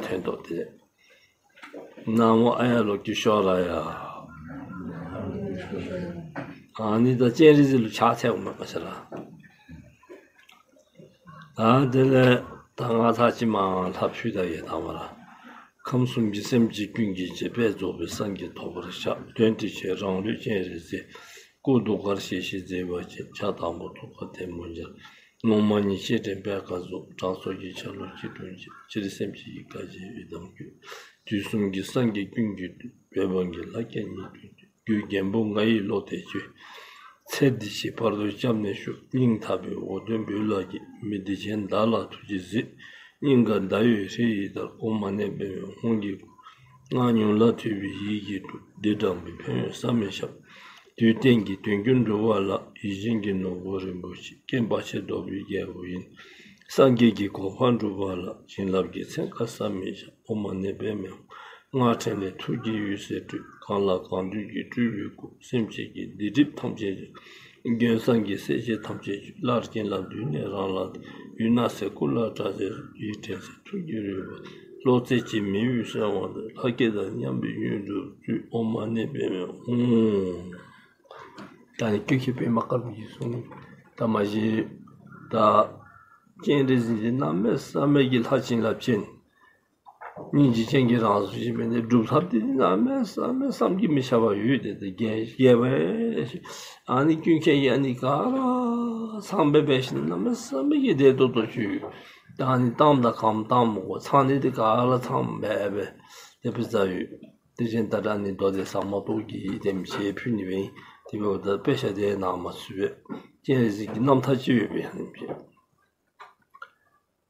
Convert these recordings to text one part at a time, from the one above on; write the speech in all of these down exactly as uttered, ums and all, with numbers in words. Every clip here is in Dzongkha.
ཐོན་དོ་དེ་ལས། ན་མོ་ཨཱརྱ་ལོ་ཀེ་ཤྭ་རཱ་ཡ། ཨ་ནི་ད་སྤྱན་རས་གཟིགས་ལུ་ཕྱག་འཚལཝ་མས་ང་བཅས་ར། ད་དེ་ལས་ད་ང་ད་ཅི་མ་ལྷབ་ཕུལ་ད་ཡེ་ད་མ་ར། ཁམས་གསུམ་གྱི་སེམས་ཅན་ཀུན་གྱི་རྗེ། དཔལ་རྫོགས་པའི་སངས་རྒྱས་ཐོབ་པར་བྱ། དོན་དེ་ཕྱིར་རང་ལུས་སྤྱན་རས་གཟིགས། སྐུ་གདུགས་དཀར་ཞལ་བཞི་མཛེས་པ་ཅན། ཕྱག་དང་པོ་ཐུགས་ཀར་ཐལ་མོ་སྦྱར། ལོ་མ་ཉི་ཤུའི་བྲན་པའི་བཀའ་སྩལ། དྲང་སྲོང་གི་ཆ་ལུགས་ཅི་སྒྲུབ་བྱེད། སྤྱིར་སེམས་ཅན་གྱི་བཀའ་བཞིན་ཡོད་དམ་མགོན། དུས་གསུམ་གྱི་སངས་རྒྱས་ཀུན་གྱི་དོན། བོད་འབངས་ཀྱི་ལྷ་སྐལ་ཉིད་དུ་བསྟོད། རྒྱུད་རྒྱལ་པོ་ང་ཡི་བློ་གཏད་བཅོལ། ཚེ་འདི་ཕྱི་བར་དུ་སྐྱབས་གནས་ཤོག། སྙིང་ཐག་པའི་འོ་དོད་འབུལ་ལགས་ཀྱིས། མི་སྡིག་ཅན་བདག་ལ་ཐུགས་རྗེས་གཟིགས། སྙིང་ག་ཟླ་འོད་ཧྲིལ་ཡིག་ལྟར། ཨོཾ་མ་ཎི་པདྨེ་ཧཱུྃ་གིས་བསྐོར། སྔགས་ཉུང་ལ་ཐོས་པའི་ཡིད་ཀྱིས་སྒྲུབ། བདེ་དྲག་པོའི་ཕན་ཡོན་བསམ་མི་ཁྱབ། དུས་གཏན་གྱི་དོན་ཀུན་འགྲུབ་པ་ལ། ཡིད་བཞིན་གྱི་ནོར་བུ་རིན་པོ་ཆེ། རྐྱེན་བར་ཆད་བཟློག་པའི་རྒྱལ་པོ་ཡིན། སངས་རྒྱས་ཀྱི་གོ་འཕང་འགྲུབ་པ་ལ། བྱིན་རླབས་ཀྱི་ཚན་ཁ་བསམ་མི་ཁྱབ། ཨོཾ་མ་ཎི་པདྨེ་ཧཱུྃ། སྔགས་ཕྲིན་ལས་ཐུགས་ཀྱི་འོད་ཟེར་སྤྲོས། གང་ལ་གང་འདུལ་གྱི་སྤྲུལ་པའི་སྐུ། སེམས་ཅན་གྱི་སྡིག་སྒྲིབ་ཐམས་ཅད་སྦྱང་། མགོན་སངས་རྒྱས་སྲས་བཅས་ཐམས་ཅད་ཀྱི། སླར་བྱིན་རླབས་བསྡུས་ནས་རང་ལ་སྟོན། ཡུལ་སྣང་སྲིད་སྐུ་ལ་སྐྲག་མཛད་སོགས། ཡིད་དྲན་ཚེ་ཐུགས་ཀྱི་རོལ་པ། བློ་རྩེ་གཅིག་མི་གཡོ་གསོལ་བ་འདེབས། ལྷ་སྐལ་དང་མཉམ་པའི་དངོས་གྲུབ་སྩོལ། ཨོཾ་མ་ཎི་པདྨེ་ཧཱུྃ། ད་ནི་ཀུན་མཁྱེན་པདྨ་དཀར་པོ་གི་གསུང་ད་མ་གཞི་ད་སྤྱན་རས་གཟིགས་འདི་གནམ་མེད་ས་མེད་ཀྱི་ལྷ་བྱིན་རླབས་ཅན། སྙིང་རྗེ་ཅན་གྱི་རང་གཟུགས་ཅིག་འབད་ནི་སྒྲུབ་ཐབས་འདི་གནམ་མེད་ས་མེད་བསམ་གྱིས་མི་ཁྱབ་པ་ཡོད་དེ། དེ་རྒྱས་རྒྱས་པ་ཨ་ནི་ཀུན་མཁྱེན་གྱིས་ཨ་ནི་ག་ར་ཚང་སྦེ་འབད་ཞིནམ་གནམ་མེད་ས་མེད་ཀྱི་བདེ་ཏོག་ཏོ་ཅིག་ཡོད། ད་ཨ་ནི་གཏངམ་དང་གང་གཏངམ་གོ་ཚང་ནི་དེ་ག་ར་ཚང་སྦེ་སྦེ་དེ་སྦེ་ཟེར་ཡོད། དེ་བཞིན་ད་ཨ་ནི་མདོ་སྡེ་ཟབ་མོ་ཏོག་གི་དེམ་ཅིག་ཕུལ་ནི་སྦེ་ཨིན། དེ་འབདཝ་ད་དཔེ་ཆ་དེ་ནང་མ་ཚུད་པས། སྤྱན་རས་གཟིགས་ཀྱི་རྣམ་ཐར་ཅིག་ཡོད་པས་ཨ་ནི་ཅིག།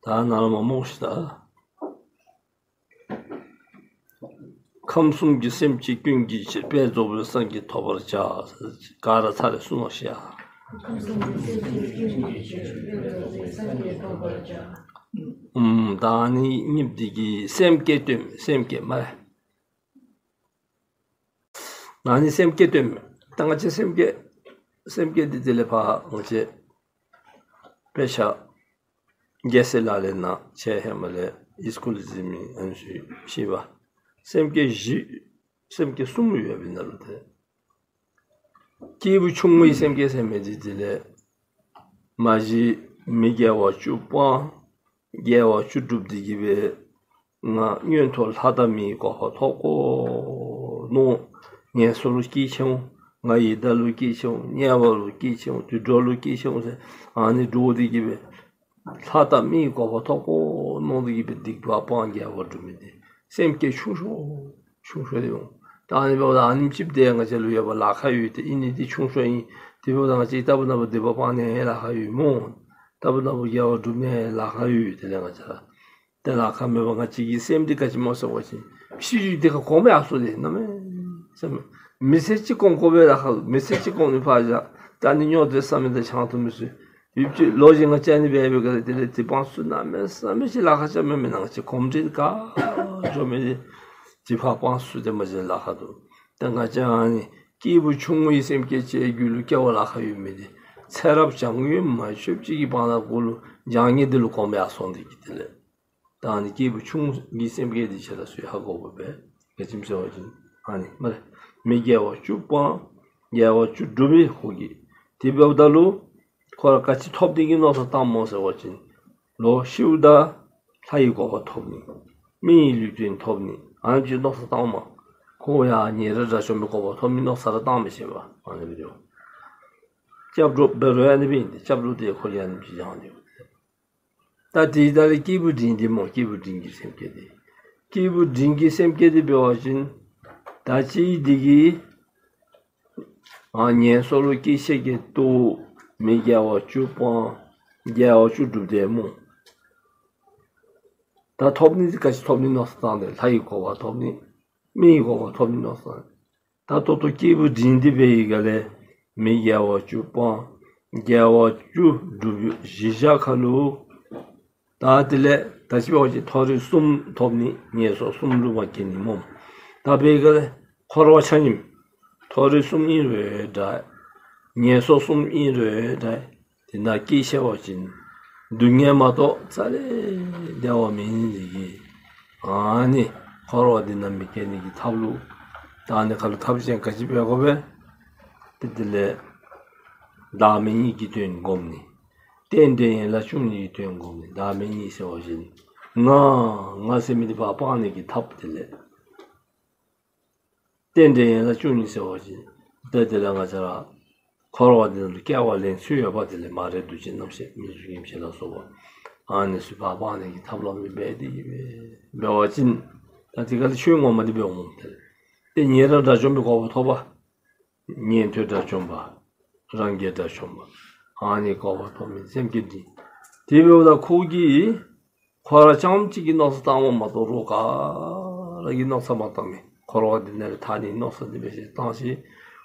ད་ནཱ་ལས་མར་སྨོ་ཤིག་ད། ཁམས་གསུམ་གྱི་སེམས་ཅན་ཀུན་གྱི་རྗེ། དཔལ་རྫོགས་པའི་སངས་རྒྱས་ཐོབ་པར་བྱ། ག་ར་ཚར་རེ་གསུངས་ཤིག་ཨ། ཨུམ། ད་ཨ་ནི་གཉིས་འདི་གིས་སེམས་བསྐྱེད་སྟོན། སེམས་བསྐྱེད་སྨ་རེ། ཨ་ནི་སེམས་བསྐྱེད་སྟོན། ད་ང་བཅས་སེམས་བསྐྱེད་སེམས་བསྐྱེད་འདི་དེ་ལས་ཕར་ང་བཅས་དཔེ་ཆ་རྒྱལ་སྲས་ལག་ལེན་ནང་ཆེ་ཧེ་མ་ལས་ཨིས་ཀུལ་ཟེར་མི་ཨ་ནི་ཚུ་ཤེས་པ། སེམས་བསྐྱེད་བཞི་སེམས་བསྐྱེད་གསུམ་ཡོད་པའི་ནང་ལུ་ཏེ་སྐྱེས་བུ་ཆུང་ངུའི་སེམས་བསྐྱེད་ཟེར་མི་འདི་དེ་ལས་མ་གཞི་མི་དགེ་བ་བཅུ་སྤང་དགེ་བ་བཅུ་སྒྲུབ་སྟེ་གི་སྦེ་ང་མངོན་མཐོ་ལྷ་དང་མིའི་གོ་འཕང་ཐོབ་དགོ་མནོ། ངན་སོང་ལུ་སྐྱེ་ཆི་འོང་། ང་ཡི་དྭགས་ལུ་སྐྱེ་ཆི་འོང་། དམྱལ་བ་ལུ་སྐྱེ་ཆི་འོང་། དུད་འགྲོ་ལུ་སྐྱེ་ཆི་འོང་ཟེར་ཨ་ནི་འདྲོག་སྟེ་གི་སྦེ་ལྷ་དང་མིའི་གོ་འཕང་ཐོབ་དགོ་མནོ་སྟེ་གི་སྦེ་སྡིག་པ་སྤང་དགེ་བ་སྒྲུབ་མི་འདི་སེམས་བསྐྱེད་ཆུང་ཤོས་ཆུང་ཤོས་འོང་། ད་ཨ་ནི་འབདཝ་ད་ཨ་ནེམ་ཅིག་འདི་ང་བཅས་ལུ་ཡོདཔ་ལཱ་ཁག་ཡོད། ཏེ་ཨིན་ནི་འདི་ཆུང་ཤོས་ཨིན། དེ་འབདཝ་ད་ང་བཅས་ལྟ་བུ་ན་བུ་སྡིག་པ་སྤང་ནི་ལཱ་ཁག་ཡོད་སྨོ། ལྟ་བུ་ན་བུ་དགེ་བ་སྒྲུབ་ནི་ལཱ་ཁག་ཡོད། དེ་ལས་ང་བཅས་ར་ཏེ་ལཱ་ཁག་མེད་པར་ང་བཅས་ཀྱི་སེམས་འདི་ག་ཅི་སྨོ་ཟེར་བ་ཅིན་ཕྱི་འགྱུར་འདི་ཁར་གོམས་ཡར་སོང་སྟེ་གནམ་མེད་ས་མེད་མི་ཚེ་གཅིག་གོམས་དགོ་པའི་ལཱ་ཁག་མི་ཚེ་གཅིག་གོམས་ནི་ཕར་བཞག། ད་ནི་སྨྱོ་འདྲེ་ཟ་མི་དང་ཆང་འཐུང་མི་ཚུ་ཡུདཔ་ཅིག་ལོ་གཅིག་ལྔ་བཅར་ནི་འབད་བའི་སྒང་ལས་དེ་ལས་དེ་སྤང་ཚུགས་གནམ་མེད་ས་མེད་ཅིག་ལཱ་ཁག་རྐྱབ་མི་མེན་ན། ང་བཅས་གོམས་འདྲིས་ག་འགྱོ་མི་འདི་ཅིག་ཕར་སྤང་ཚུགས་ཏེ་མ་གཞི་ལཱ་ཁག་འདུག། ད་ང་བཅས་ཨ་ནི་སྐྱེས་བུ་ཆུང་ངུའི་སེམས་བསྐྱེད་ཅིག་རྒྱུད་ལུ་སྐྱེ་བ་ལཱ་ཁག་ཡོད་མི་འདི་ཚེ་རབས་བྱང་ཡུལ་མ་ཆོདཔ་ཅིག་གི་བར་ན་གུ་ལུ་བྱང་ཉེས་འདི་ལུ་གོམས་ཡར་སོང་སྟེ་གི་དེ་ལས་ད་ཨ་ནི་སྐྱེས་བུ་ཆུང་ངུའི་སེམས་བསྐྱེད་འདི་ཁྱེད་ར་ཚུ་ཧ་གོ་དགོ་པས། ག་ཅི་སྨོ་ཟེར་བ་ཅིན་ཨ་ནི་སྨ་རེ་མི་དགེ་བ་བཅུ་སྤང་དགེ་བ་བཅུ་སྒྲུབ་པའི་ཧོ་གི། དེ་འབདཝ་ད་ལུ་ཁོ་ར་ག་ཅི་ཐོབ་ནི་གི་མནོ་བསམ་བཏངམ་སྨོ་ཟེར་བ་ཅིན་ལོག་ཤིཝ་ད་ལྷ་ཡི་གོ་འཕང་ཐོབ་ནི། མི་ཡི་ལུས་རྟེན་ཐོབ་ནི། ཨ་ནེམ་ཅིག་མནོ་བསམ་བཏངམ་ཁོ་ཡང་ཉེ་རབས་དགྲ་བཅོམ་པའི་གོ་འཕང་ཐོབ་ནི་མནོ་བསམ་ར་བཏང་མི་ཤེས་པས། ཨ་ནི་འབད་དེ་སྐྱབས་འགྲོ་འབད་རུང་ཨ་ནི་སྦེ་ཨིན་ཏེ་སྐྱབས་འགྲོ་དེ་ཁོ་ཡང་ཨ་ནེམ་ཅིག་སྦྱང་སྟེ་ད་དེ་ད་ལས་སྐྱེས་བུ་འབྲིང་འདི་སྨོ། སྐྱེས་བུ་འབྲིང་གི་སེམས་བསྐྱེད་འདི་སྐྱེས་བུ་འབྲིང་གི་སེམས་བསྐྱེད་འདི་འབད་བ་ཅིན་ད་ཅི་འདི་གིས་ཨ་ངན་སོང་ལུ་སྐྱེ་ཤེས་ཀྱི་ལྟོ་མི་དགེ་བ་བཅུ་སྤང་དགེ་བ་བཅུ་སྒྲུབ་དེས་སྨོ། ད་ཐོབ་ནི་འདི་ག་ཅི་ཐོབ་ནི་མནོ་བསམ་བཏང་སྟེ་ལྷ་ཡི་གོ་འཕང་ཐོབ་ནི་མི་ཡི་གོ་འཕང་ཐོབ་ནི་མནོ་བསམ། ད་ལྟོ་ལྟོ་སྐྱེས་བུ་འབྲིང་འདི་འབད་བའི་སྒང་ལས་མི་དགེ་བ་བཅུ་སྤང་དགེ་བ་བཅུ་སྒྲུབ་གཞི་བཞག་ཁར་ལུ་ད་དེ་ལས་ད་ཅི་འབད་བ་ཅིན་མཐོ་རིས་གསུམ་ཐོབ་ནི་ངན་སོང་གསུམ་ལུ་མ་སྐྱེ་ནི་སྨོ། ད་འབད་བའི་སྒང་ལས་འཁོར་བ་ཆ་མཉམ་མཐོ་རིས་གསུམ་ཨིན་རུང་འདྲ་ངན་སོང་གསུམ་ཨིན་རུང་འདྲ་དེ་ནང་སྐྱེ་ཤེས་པ་ཅིན་སྡུག་བསྔལ་མ་གཏོགས་རྩ་ལས་བདེ་བ་མེད་ནི་འདི་གིས་ ཨ་ནི་འཁོར་བ་འདི་ནང་མི་སྐྱེ་ནི་གི་ཐབས་ལུ། ད་ཨ་ནི་ཁ་ལུ་ཐབས་གཞན་ག་ཅི་འབད་དགོ་པས། ཏེ་དེ་ལས་བདག་མེད་གཉིས་ཀྱི་དོན་བསྒོམ་ནི། རྟེན་འབྲེལ་ཡན་ལག་བཅུ་གཉིས་ཀྱི་དོན་བསྒོམ་ནི། བདག་མེད་གཉིས་ཟེར་བ་ཅིན་ང་ང་ཟེར་མི་འདི་ཕར་སྤང་ནི་གི་ཐབས། དེ་ལས་རྟེན་འབྲེལ་ཡན་ལག་བཅུ་གཉིས་ཟེར་བ་ཅིན་ཏེ་དེ་ལས་ང་བཅས་ར་འཁོར་བ་འདི་ནང་ལུ་སྐྱེ་བ་ལེན་ཚུལ་ཡོད་པ། དེ་ལས་མ་རིག་འདུ་བྱེད་རྣམ་ཤེས་མིང་གཟུགས་ཡིད་བྱེད་ལ་སོགས་པ་ཨ་ནི་ཚུ་ཕར་སྤང་ནི་གི་ཐབས་ལམ་འདི་འབད་དེ་གི་འབད་བ་ཅིན་ད་དེ་ཁ་ལས་ཆོས་ངོ་མ་འདི་འབད་འོང་། དེ་ལས་ཏེ་ཉེ་རང་དགྲ་བཅོམ་པའི་གོ་འཕང་ཐོབ་པ། ཉན་ཐོས་དགྲ་བཅོམ་པ། རང་རྒྱལ་དགྲ་བཅོམ་པ། ཨ་ནི་གོ་འཕང་ཐོབ་མི་སེམས་བསྐྱེད་འདི། དེ་འབདཝ་ད་ཁོ་གིས་ཁོ་ར་རྐྱངམ་གཅིག་གིས་མནོ་བསམ་བཏངམ་མ་གཏོགས་རོགས་ག་ར་གིས་མནོ་བསམ་མ་བཏང་མི། འཁོར་བ་འདི་ནང་ལས་ཐར་ནི་མནོ་བསམ་འདི་འབད་ཞིནམ་བཏང་ཞིནམ་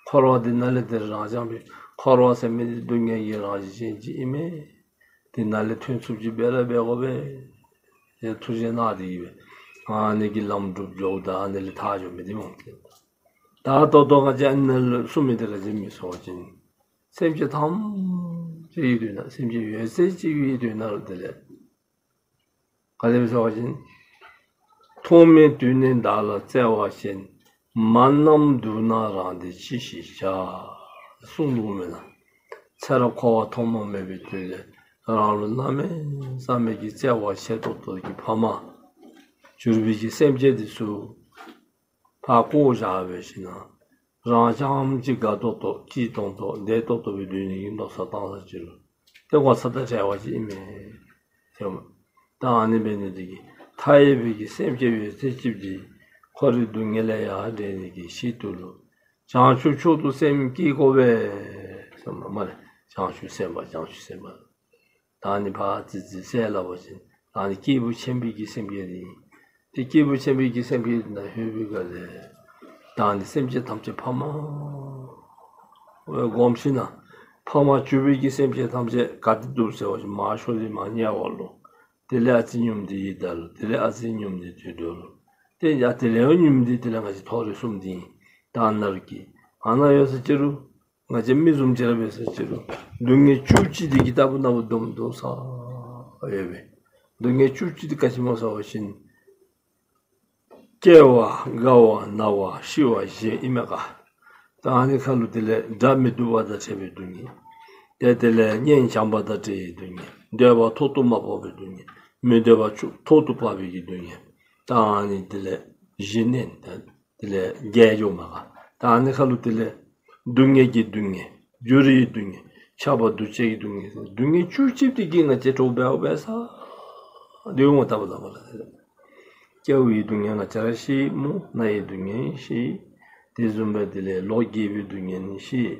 འཁོར་བ་འདི་ནང་ལས་དེ་རང་རྐྱངམ་སྦེ། འཁོར་བ་ཟེར་མི་འདི་སྡུག་བསྔལ་གྱི་རང་བཞིན་ཅན་ཅིག་ཨིན་མས། དེ་ནང་ལས་ཐོན་ཚུགསཔ་ཅིག་འབད་ར་འབད་དགོ་པས། ཡ་ཐུགས་རྗེ་གནང་སྟེ་གི་འབད་ཨ་ནི་གི་ལམ་སྒྲུབ་འགྱོཝ་ད་ཨ་ནི་ལས་ཐར་འགྱོ་མི་འདི་འོང་། ད་ད་ལྟོ་ང་བཅས་ཨ་ནཱ་ལུ་གསུང་མི་འདི་ག་ཅི་སྨོ་ཟེར་བ་ཅིན་སེམས་ཅན་ཐམས་ཅད་ཡོད་དེ་ན་སེམས་ཅན་ཡོད་ཚད་ཅིག་ཡོད་དེ་ན་རུང་དེ་ལས་ག་དེ་སྦེ་ཟེར་བ་ཅིན་ཐོག་མེད་དུས་ནས་བདག་ལ་བརྩེ་བ་ཅན། མ་རྣམས་དུག་ནང་རང་བདེ་ཅི་ཞིག་བྱ། གསུངས་འདུག་མེན་ན། ཚེ་རབས་འཁོར་བ་ཐོག་མ་མེད་པའི་དུས་ལས་རང་ལུ་གནམ་མེད་ས་མེད་ཀྱི་བརྩེ་བ་ཆེ་ཏོག་ཏོ་གི་ཕ་མ་གྱུར་པའི་གི་སེམས་ཅན་འདི་ཚུ་ཕར་བཀོ་བཞག་སྦེ་ཞིནམ་རང་རྐྱངམ་གཅིག་དགའ་ཏོག་ཏོ་སྐྱིད་ཏོང་ཏོ་བདེ་ཏོག་ཏོ་སྦེ་སྡོད་ནི་གི་མནོ་བསམ་བཏང་ས་ཅི་རུང་ཏེ་ངོ་ཚ་དང་བྲལ་བ་ཅིག་ཨིན་མས་ཟེར་མས། ད་ཨ་ནི་འབད་ནི་འདི་གིས་མཐའ་ཡས་པའི་གི་སེམས་ཅན་ཡོད་ཚད་ཅིག་འདི་འཁོར་བའི་སྡུག་བསྔལ་ལས་ཡར་འདྲེན་ནི་གི་ཆེད་དུ་ལུ་བྱང་ཆུབ་མཆོག་ཏུ་སེམས་བསྐྱེད་དགོ་པས་ཟེར་མས། མ་ལས་བྱང་ཆུབ་སེམས་དཔའ་བྱང་ཆུབ་སེམས་དཔའ། ད་ཨ་ནི་ཕར་ཙི་ཙི་ཟེར་སླབ་པ་ཅིན་ད་ཨ་ནི་སྐྱེས་བུ་ཆེན་པོའི་གི་སེམས་བསྐྱེད་འདི་ཨིན། ཏེ་སྐྱེས་བུ་ཆེན་པོའི་གི་སེམས་བསྐྱེད་ནང་ལྷོད་པའི་སྒང་ལས་ད་ཨ་ནི་སེམས་ཅན་ཐམས་ཅད་ཕ་མ་སྦེ་བསྒོམ་ཞིནམ་ཕ་མ་གྱུར་པའི་གི་སེམས་ཅན་ཐམས་ཅད་ག་ཏེ་འདུག་ཟེར་བ་ཅིན་མར་ཤོ་ལི་མར་དམྱལ་བ་ལུ། དེ་ལས་ཨ་ཙི་སྙུང་སྟེ་ཡི་དྭགས་ལུ། དེ་ལས་ཨ་ཙི་སྙུང་སྟེ་དུད་འགྲོ་ལུ། ཏེ་ཡ་དེ་ལས་ཡང་སྙུང་སྟེ་དེ་ལས་ང་བཅས་མཐོ་རིས་གསུམ་འདི་ཨིན། ད་ནཱ་ར་གི་ཨ་ནཱ་ཡོད་ས་ཅི་རུང་ང་བཅས་མི་བཟུམ་ཅིག་ར་འབད་ས་ཅི་རུང་སྡུག་བསྔལ་བཅུ་གཅིག་འདི་གིས་ལྟ་བུ་ན་བུ་སྡོམ་སྡོམ་ས་ཡོད་པས། སྡུག་བསྔལ་བཅུ་གཅིག་འདི་ག་ཅི་སྨོ་ཟེར་བ་ཅིན་སྐྱེ་བ་རྒ་བ་ན་བ་ཤི་བ་བཞི་ཨིན་མས་ག། ད་ཨ་ནི་ཁ་ལུ་དེ་ལས་དགྲ་མི་སྡུག་པ་དང་ཕྲད་པའི་སྡུག་བསྔལ། ཏེ་དེ་ལས་གཉེན་བྱམས་པ་དང་བྲལ་བའི་སྡུག་བསྔལ། འདོད་པ་ཐོག་ཏུ་མ་བབས་པའི་སྡུག་བསྔལ། མི་འདོད་པ་ཐོག་ཏུ་བབས་པའི་གི་སྡུག་བསྔལ། ད་ཨ་ནི་དེ་ལས་བཞི་ནི་ད་དེ་ལས་བརྒྱད་འགྱོཝ་མས་ག། ད་ཨ་ནི་ཁ་ལུ་དེ་ལས་སྡུག་བསྔལ་གྱི་སྡུག་བསྔལ། འགྱུར་བའི་སྡུག་བསྔལ། ཁྱབ་པ་འདུ་བྱེད་ཀྱི་སྡུག་བསྔལ། སྡུག་བསྔལ་བཅུ་གཅིག་འདི་གིས་ང་བཅས་གྲོགས་འབད་འབད་ས་འདི་འོང་ལྟ་བུ་ལྟ་བུ་ལ། སྐྱེ་བའི་སྡུག་བསྔལ་ང་བཅས་ར་ཤེས་སྨོ། ན་བའི་སྡུག་བསྔལ་ཤེས། དེ་བཟུམ་སྦེ་དེ་ལས་ལོ་རྒས་པའི་སྡུག་བསྔལ་ནི་ཤེས།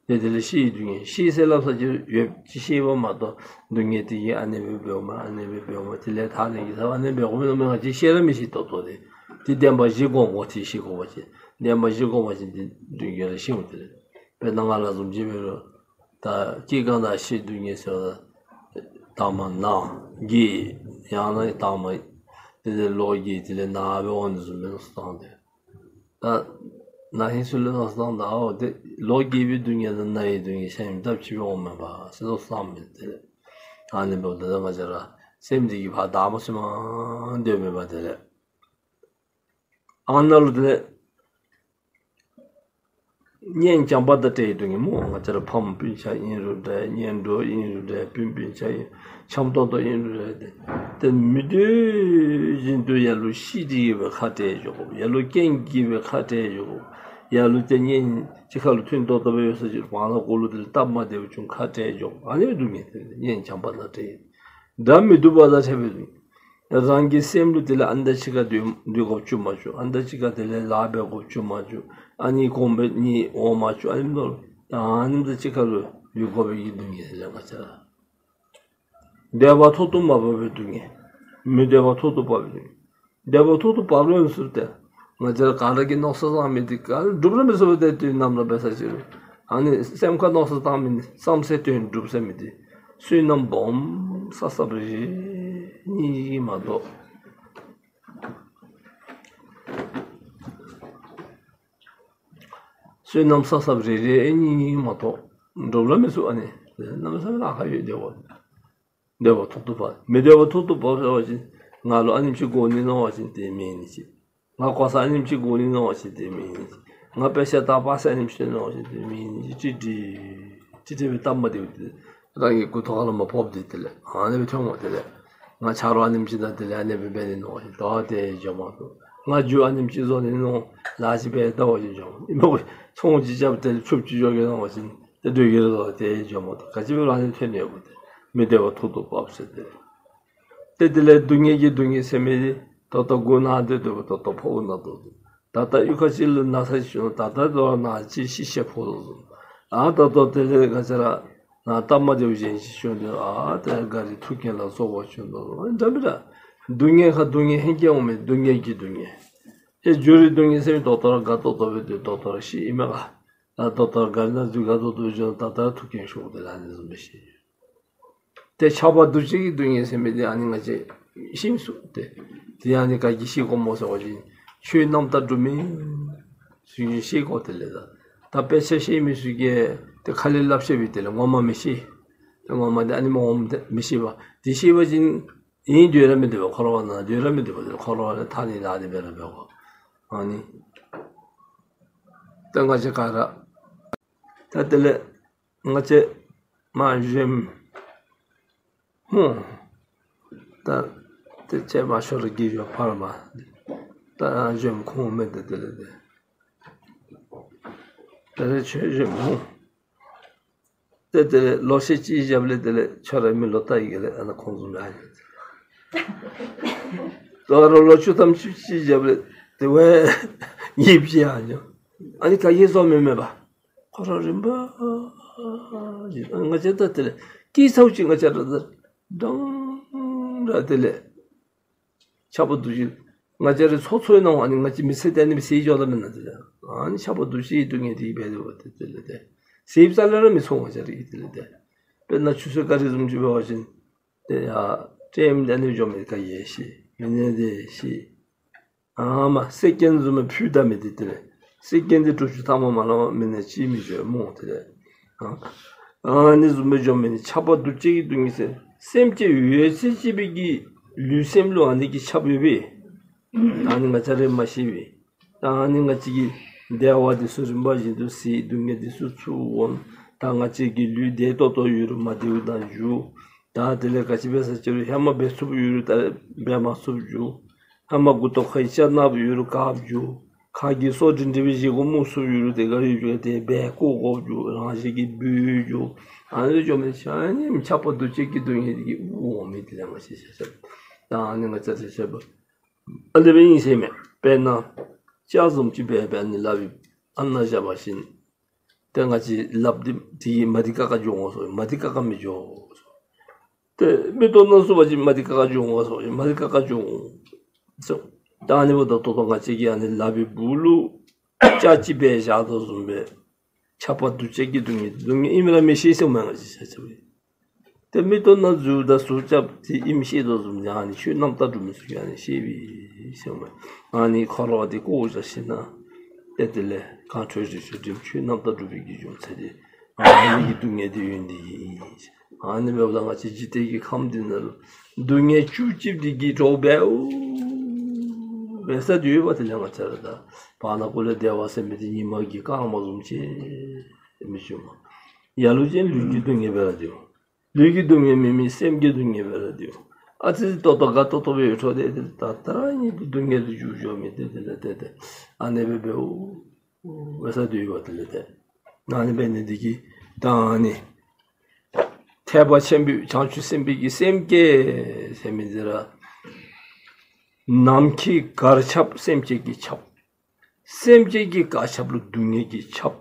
ཏེ་དེ་ལས་ཤི་བའི་སྡུག་བསྔལ། ཤི་ཟེར་སླབ་ས་ཅི་ཡོད་ཅི་ཤེས་པ་མ་གཏོགས་སྡུག་བསྔལ་དེ་གིས་ཨ་ནི་སྦེ་འབདཝ་མས། ཨ་ནི་སྦེ་འབདཝ་མས། དེ་ལས་ཐར་ནི་གི་ས་ཨ་ནི་སྦེ་འོང་མི་ང་བཅས་ཤེས་ར་མི་ཤེས་ཏོག་ཏོ་དེ། དེ་བདེན་པ་བཞི་སྒོམ་དགོ། དེ་ཤེས་དགོ་པ་ཅིན་བདེན་པ་བཞི་སྒོམ་པ་ཅིན་དེ་སྡུག་བསྔལ་ར་ཤེས་འོང་། དེ་ལས་དཔེར་ན་ང་ལ་བཟུམ་ཅིག་འབད་རུང་ད་སྐྱེ་རྒ་ན་ཤི་སྡུག་བསྔལ་ཟེར་བ་དང་པ་ན་རྒས་ཡང་ན་དང་པ་དེ་ལས་ལོ་རྒས་དེ་ལས་ན་སྦེ་འོང་ནི་བཟུམ་སྦེ་སོང་སྟེ། ད་ན་ཧིང་སུ་ལས་ན་སོང་ད་ཨོ་དེ་ལོ་རྒས་པའི་སྡུག་བསྔལ་དང་ན་བའི་སྡུག་བསྔལ་ཤ་ཡིན་སྟབས་ཅིག་འོང་མས་པ་ཟེར་དོ་བསམ་མི་དེ་ལས། ཨ་ནི་འབདཝ་ད་ང་བཅས་ར་སེམས་འདི་གིས་ཕར་བདག་མ་ཚུད་མ་སྡོད་མེད་པ་དེ་ལས། ཨ་ནཱ་ལུ་དེ་ལས་གཉེན་བྱམས་པ་དང་བྲལ་བའི་སྡུག་བསྔལ་སྨོ། ང་བཅས་ར་ཕམ་སྤུན་ཆ་ཨིན་རུང་འདྲ། གཉེན་གྲོགས་ཨིན་རུང་འདྲ། སྤུན་སྤུན་ཆ་ཨིན་འཆམ་ཏོག་ཏོ་ཨིན་རུང་འདྲ། ཏེ་མི་སྡོད་བཞིན་དུ་ལ་ལུ་ཤི་སྟེ་གི་སྦེ་ཁ་བྲལ་འགྱོ་དགོ། ལ་ལུ་རྐྱེན་གྱིས་སྦེ་ཁ་བྲལ་འགྱོ་དགོ། ལ་ལུ་ཏེ་གཉེན་གཅིག་ཁར་ལུ་མཐུན་ཏོག་ཏོ་སྦེ་ཡོད་ས་ཅིག་རུང་བར་ན་གུ་ལུ་དེ་ལས་སྟབས་མ་བདེཝ་བྱུང་ཁ་བྲལ་འགྱོ་དགོ། ཨ་ནི་སྡུག་བསྔལ་དེ་གཉེན་བྱམས་པ་དང་བྲལ། དགྲ་མི་སྡུག་པ་དང་ཕྲད་པའི་སྡུག་བསྔལ། རང་གི་སེམས་ལུ་དེ་ལས་ཨ་ནི་དང་གཅིག་ཁར་སྡོད་སྡོད་དགོཔ་བྱུང་མ་བྱུང་། ཨ་ནི་དང་གཅིག་ཁར་དེ་ལས་ལཱ་འབད་དགོཔ་བྱུང་མ་བྱུང་། ཨ་ནི་གོམ་པ་གཉིས་འོང་མ་བྱུང་། ཨ་ནི་ལུ་ཨ་ནི་དང་གཅིག་ཁར་ལུ་སྡོད་དགོ་པའི་གི་སྡུག་བསྔལ་ཟེར་ང་བཅས་ར། འདོད་པ་ཐོག་ཏུ་མ་བབས་པའི་སྡུག་བསྔལ། མི་འདོད་པ་ཐོག་ཏུ་བབས་པའི་སྡུག་བསྔལ། འདོད་པ་ཐོག་ཏུ་བབས་རུང་ཟེར་ཏེ་ང་བཅས་ར་ག་ར་གིས་མནོ་བསམ་བཏང་མི་འདི་ག་ར་འགྲུབ་ར་མི་ཚུགས་པས། དེ་དུས་ནམ་ར་འབད་ས་ཅི་རུང་ཨ་ནི་སེམས་ཁར་མནོ་བསམ་བཏང་མི་འདི་བསམ་ཚད་དོན་གྲུབ་ཟེར་མི་འདི་བསོད་ནམས་སྦོམ་བསགས་བསགསཔ་རེ་རེ་གཉིས་གཉིས་མ་གཏོགས། བསོད་ནམས་བསགས་བསགསཔ་རེ་རེ་གཉིས་གཉིས་མ་གཏོགས་འགྲུབ་ར་མི་ཚུགས། ཨ་ནི་གནམ་མེད་ས་མེད་ལཱ་ཁག་ཡོད་དེ་བ། འདོད་པ་ཐོག་ཏུ་བབས། མི་འདོད་པ་ཐོག་ཏུ་བབས་ཟེར་བ་ཅིན་ ང་ལུ་ཨ་ནེམ་ཅིག་དགོ་ནི་མནོ་བ་ཅིན་ཏེ་མེད་ནི་ཅིག། ང་གོ་ས་ཨ་ནེམ་ཅིག་དགོ་ནི་མནོ་བ་ཅིན་ཏེ་མེད་ནི་ཅིག། ང་དཔེ་ཆ་ལྟ་པ་ས་ཨ་ནེམ་ཅིག་མནོ་བ་ཅིན་ཏེ་མེད་ནི་ཅིག། ཅི་འདྲ་ཅི་འདྲ་སྦེ་སྟབས་མ་བདེཝ་དེ་རང་གི་མགུ་ཏོ་ཁ་ལུ་མར་ཕོགཔ་དེ་དེ་ལས་ཨ་ནི་སྦེ་ཐོན་འོང་། དེ་ལས་ང་ཆ་རོགས་ཨ་ནེམ་ཅིག་དང་དེ་ལས་ཨ་ནི་སྦེ་འབད་ནི་མནོ་བ་ཅིན་ད་དེ་འགྱོ་མ་བཏུབ། ང་རྒྱུ་ཨ་ནེམ་ཅིག་བཟོ་ནི་མནོ་ལ་ཅིག་འབད་ལྟ་བ་ཅིན་འགྱོ་མ་བཏུབ། ཨིན་མས་གོ། ཚོང་ཅིག་རྐྱབ་སྟེ་ཕྱུགཔ་ཅིག་འགྱོ་གེ་མནོ་བ་ཅིན་ཏེ་སྡོད་གེ་ར་ལོ་དེ་འགྱོ་མ་བཏུབ། ག་ཅི་སྦེ་ར་ཨ་ནི་ཐོན་ནི་ཡོད་གོ། ཏེ་མི་བདེ་བ་ཐུག་ཐུག་འབབ་ཟེར་ཏེ། ཏེ་དེ་ལས་སྡུག་བསྔལ་གྱི་སྡུག་བསྔལ་ཟེར་མི་འདི་ད་ལྟོ་མགུ་ན་སྟེ་སྡོད་པ་ད་ལྟོ་ཕོཝ་ན་དོ་བཟུམ། ད་ལྟོ་གཡུས་ཁ་ཅིག་ལུ་ན་ཚ་ཅིག་བྱུང་ད་ལྟོ་དོ་རུང་ན་ཅིག་ཤི་ཤི་ཕོཝ་དོ་བཟུམ། ཨ་ད་ལྟོ་དེ་ལས་ང་བཅས་ར་ནང་སྟབས་མ་བདེཝ་གཞན་ཅིག་བྱུང་སྟེ་ཨ་ད་ག་རི་ཐུག་རྐྱེན་ལ་སོགས་པ་བྱུང་དོ་བཟུམ། འདྲ་མི་འདྲ་སྡུག་བསྔལ་ཁ་སྡུག་བསྔལ་ཧེང་སྐལ་འོང་མི་སྡུག་བསྔལ་གྱི་སྡུག་བསྔལ། ཨེ་འགྱུར་བའི་སྡུག་བསྔལ་ཟེར་མི་ད་ལྟོ་ར་དགའ་ཏོག་ཏོ་སྦེ་སྡོད་ད་ལྟོ་ར་ཤི་ཨིན་མས་ག། ད་ལྟོ་ད་ག་རི་ནང་འཛུལ་དགའ་ཏོག་ཏོ་སྦེ་འགྱོ་ད་ལྟོ་ར་ཐུག་རྐྱེན་ཤོར་དེ་ལས་ཨ་ནི་བཟུམ་སྦེ་ཤི། ཏེ་ཆགས་པ་འདུ་བྱེད་ཀྱི་སྡུག་བསྔལ་ཟེར་མི་འདི་ཨ་ནི་ང་བཅས་ཤེས་མི་ཚུགས་ཏེ། དེ་ཨ་ནི་ག་གིས་ཤེས་དགོཔ་སྨོ་ཟེར་བ་ཅིན་ཆོས་རྣམ་དག་སྒྲུབ་མི་ཚུ་གིས་ཤེས་དགོ། དེ་ལས་ད་ད་དཔེ་ཆ་ཤེས་མི་ཚུ་གིས་ཏེ་ཁ་ལས་སླབ་ཤེས་པས། དེ་ལས་ངོ་མ་མི་ཤེས། ཏེ་ངོ་མ་འདི་ཨ་ནི་མ་འོངམ་ཏེ་མི་ཤེས་པ། དེ་ཤེས་པ་ཅིན་ཨིན་སྡོད་ར་མི་སྡོད་པ། འཁོར་བ་ནང་སྡོད་ར་མི་སྡོད་པ། དེ་ལས་འཁོར་བ་ལས་ཐར་ནི་ལཱ་འདི་འབད་ར་འབད་དགོ། ཨ་ནི་ད་ང་བཅས་ག་ར་ད་དེ་ལས་ང་བཅས་མར་བཞོནམ་ཧུང་། ད་ཏེ་ཁྱེད་མར་ཤོ་ར་གི་ཡོད་ཕར་མར། ད་བཞོནམ་ཁུངས་མེད་དེ་དེ་ལས་ཏེ། ད་རེས་ཁྱོད་བཞོནམ་ཧུང་། ཏེ་དེ་ལས་ལོ་ཤས་ཅིག་རྒྱབ་ལས་དེ་ལས་ཁྱོད་ར་མི་ལོ་ལྟ་ཡི་གེ་ལས་ཨ་ནཱ་ཁོང་བཟུམ་ཨ་ཡོད། ད་རུང་ལོ་བཅུ་ཐམ་ཅིག་རྒྱབ་ལས་དེ་བས་ཡིབ་ཅིག་ཨ་ཡོད། ཨ་ནི་ག་གིས་བཟོ་མི་མེད་པ། ཁོ་ར་རིམ་པ་བཞིན་ང་བཅས་ད་དེ་ལས་སྐྱེས་ཚརཝ་ཅིག་ང་བཅས་ར་ད་འདྲན་ར་དེ་ལས་ཆགས་པ་འདུ་བྱེད་ང་བཅས་རའི་ཚོགས་ཚོགས་ནང་ཨ་ནི་ང་བཅས་མི་ཚེ་འདི་ཨ་ནི་སྦེ་ཟད་འགྱོ་ད་མེན་ན། དེ་ལས་ཨ་ནི་ཆགས་པ་འདུ་བྱེད་སྡུག་བསྔལ་འདི་འབད་དེ་འབད་དེ་དེ་ལས་ཏེ་ཟད་རྩ་ལས་ར་མི་ཚོར་ང་བཅས་ར་གིས་དེ་ལས་ཏེ། དཔེར་ན་ཆུ་ཚོད་ག་རི་བཟུམ་ཅིག་འབད་བ་ཅིན་ཏེ་ཡར་ཊེམ་འདི་ཨ་ནི་འགྱོ་མི་ག་གིས་ཤེས། མི་ནི་འདི་ཤེས། ཨ་མ་སེ་ཀེན་བཟུམ་མའི་ཕུད་ད་མི་འདི་དེ་ལས་སེ་ཀེན་འདི་དྲུག་ཅུ་ཐམ་པ་མ་ལང་མི་ནི་ཅིག་མི་འགྱོ་སྨོ། དེ་ལས་ཨ་ཨ་ནི་བཟུམ་སྦེ་འགྱོ་མི་ནི་ཆགས་པ་འདུ་བྱེད་ཀྱི་སྡུག་བསྔལ་ཟེར། སེམས་ཅན་ཡོད་ཚད་ཅིག་སྦེ་གི་ལུས་སེམས་ལུ་ཨ་ནི་གི་ཆགས་པ་ཡོད་པས། ཨ་ནི་ང་བཅས་ར་མ་ཤེས་པས། ད་ཨ་ནི་ང་བཅས་ཀྱི་བདེ་བ་འདི་ཚུ་རིམ་པ་བཞིན་དུ་ཟད། སྡུག་བསྔལ་འདི་ཚུ་ཚུར་འོང་། ད་ང་བཅས་ཀྱི་ལུས་བདེ་ཏོག་ཏོ་ཡོད་རུང་མ་བདེཝ་ད་འགྱུར། ད་དེ་ལས་ག་ཅི་འབད་ས་ཅི་རུང་ཧེ་མ་འབད་ཚུགསཔ་ཡོད་རུང་ད་འབད་མ་ཚུགསཔ་འགྱུར། ཧེ་མ་མགུ་ཏོ་ཁའི་སྐྱ་ནགཔོ་ཡོད་རུང་དཀརཔོ་འགྱུར། ཁ་གི་སོ་འདྲིན་འདྲིན་སྦེ་བཞེས་སྒོ་སྨུག་སུ་ཡོད་རུང་དེ་ག་ཡོད་འགྱོ་དེ་སྦེ་བཀོ་བཀོཝ་འགྱུར། རང་བཞིན་གྱིས་སྦུབ་འགྱུར། ཨ་ནི་འགྱོ་མི་ཆ་ནི་ཆགས་པ་འདུ་བྱེད་ཀྱི་སྡུག་བསྔལ་འདི་གིས་དབུགས་འོང་མི་དེ་ལས་མ་ཤེས་ཤེས་ཤེས། ད་ཨ་ནི་ང་བཅས་ར་ཤེས་པ་ཨ་ནི་སྦེ་ཨིན་ཟེར་མས། དཔེར་ན་སྐྱ་བཟུམ་ཅིག་འབད་འབད་ནི་ལགཔ་ཨ་ནཱ་བཞག་པ་ཅིན་ཏེ་ང་བཅས་ལགཔ་འདི་དེ་གིས་མ་འདི་ཀ་ཀ་འགྱོ་འོང་ཟེར། མ་འདི་ཀ་ཀ་མི་འགྱོ་ཟེར། ཏེ་མིག་ཏོ་ནང་བཙུགས་པ་ཅིན་མ་འདི་ཀ་ཀ་འགྱོ་འོང་ཟེར། མ་འདི་ཀ་ཀ་འགྱོ་འོང་ཟེར། ད་ཨ་ནི་འབདཝ་ད་ད་ལྟོ་ང་བཅས་ཀྱི་ཨ་ནི་ལགཔ་གི་སྦུག་ལུ་སྐྱ་ཅིག་སྦེ་བཞག་དོ་བཟུམ་སྦེ་ཆགས་པ་འདུ་བྱེད་ཀྱི་སྡུག་བསྔལ་སྡུག་བསྔལ་ཨིནམ་ར་མི་ཤེས་ཟེར་མས། ང་བཅས་ཆ་ཁྱབ་ཏེ་མིག་ཏོ་ནང་འཛུལཝ་ད་ཟུར་རྐྱབ་སྟེ་ཨིནམ་ཤེས་དོ་བཟུམ་ཨ་ནི་ཆོས་རྣམ་དག་སྒྲུབ་མི་ཚུ་གིས་ཨ་ནི་ཤེས་པས་ཟེར་མས། ཨ་ནི་འཁོར་བ་འདི་བཀོ་བཞག་ཞིནམ་ལས་ཏེ་དེ་ལས་གངས་ཁྲོད་རི་ཁྲོད་འགྲིམ། ཆོས་རྣམ་དག་སྒྲུབ་པའི་གི་རྒྱུ་མཚན་འདི་ཨ་ནི་གི་སྡུག་བསྔལ་འདི་ཡོད་ནི་ཨིན། ཨ་ནི་འབདཝ་ད་ང་བཅས་འཇིག་རྟེན་གྱི་ཁམས་འདི་ནང་ལུ་སྡུག་བསྔལ་བཅུ་གཅིག་འདི་གིས་གྲོགས་འབད་འོང་འབད་ས་འདི་ཡོད་པ། དེ་ལས་ང་བཅས་ར་ད་བར་ན་ཀུ་ལས་བདེ་བ་ཟེར་མི་འདི་ཉིན་མ་གི་སྐར་མ་བཟུམ་ཅིག་མི་བྱུང་། ལ་ལུ་ཅིག་ལུས་ཀྱི་སྡུག་བསྔལ་འབད་ར་འདུག། ལུས་ཀྱི་སྡུག་བསྔལ་མེན་མི་སེམས་ཀྱི་སྡུག་བསྔལ་འབད་ར་འདུག། ཨ་ཙི་ཏོག་ཏོ་དགའ་ཏོག་ཏོ་སྦེ་ཡོད་འགྱོ་དེ་དེ་ད་ད་ར་ཨ་ནི་སྡུག་བསྔལ་ལུ་འགྱུར་འགྱོ་མི་དེ་དེ་ལས་ཏེ་ཏེ་ཨ་ནི་སྦེ་འབད་འོང་འབད་ས་འདི་ཡོད་པ། དེ་ལས་ཏེ་ཨ་ནི་འབད་ནི་འདི་གིས་ད་ཨ་ནི་ཐེག་པ་ཆེན་པོའི་བྱང་ཆུབ་སེམས་དཔའི་གི་སེམས་བསྐྱེད་ཟེར་མི་འདི་ར་ནམ་མཁའི་གར་ཁྱབ་སེམས་ཅན་གྱི་ཁྱབ། སེམས་ཅན་གྱི་གར་ཁྱབ་ལུ་སྡུག་བསྔལ་གྱིས་ཁྱབ།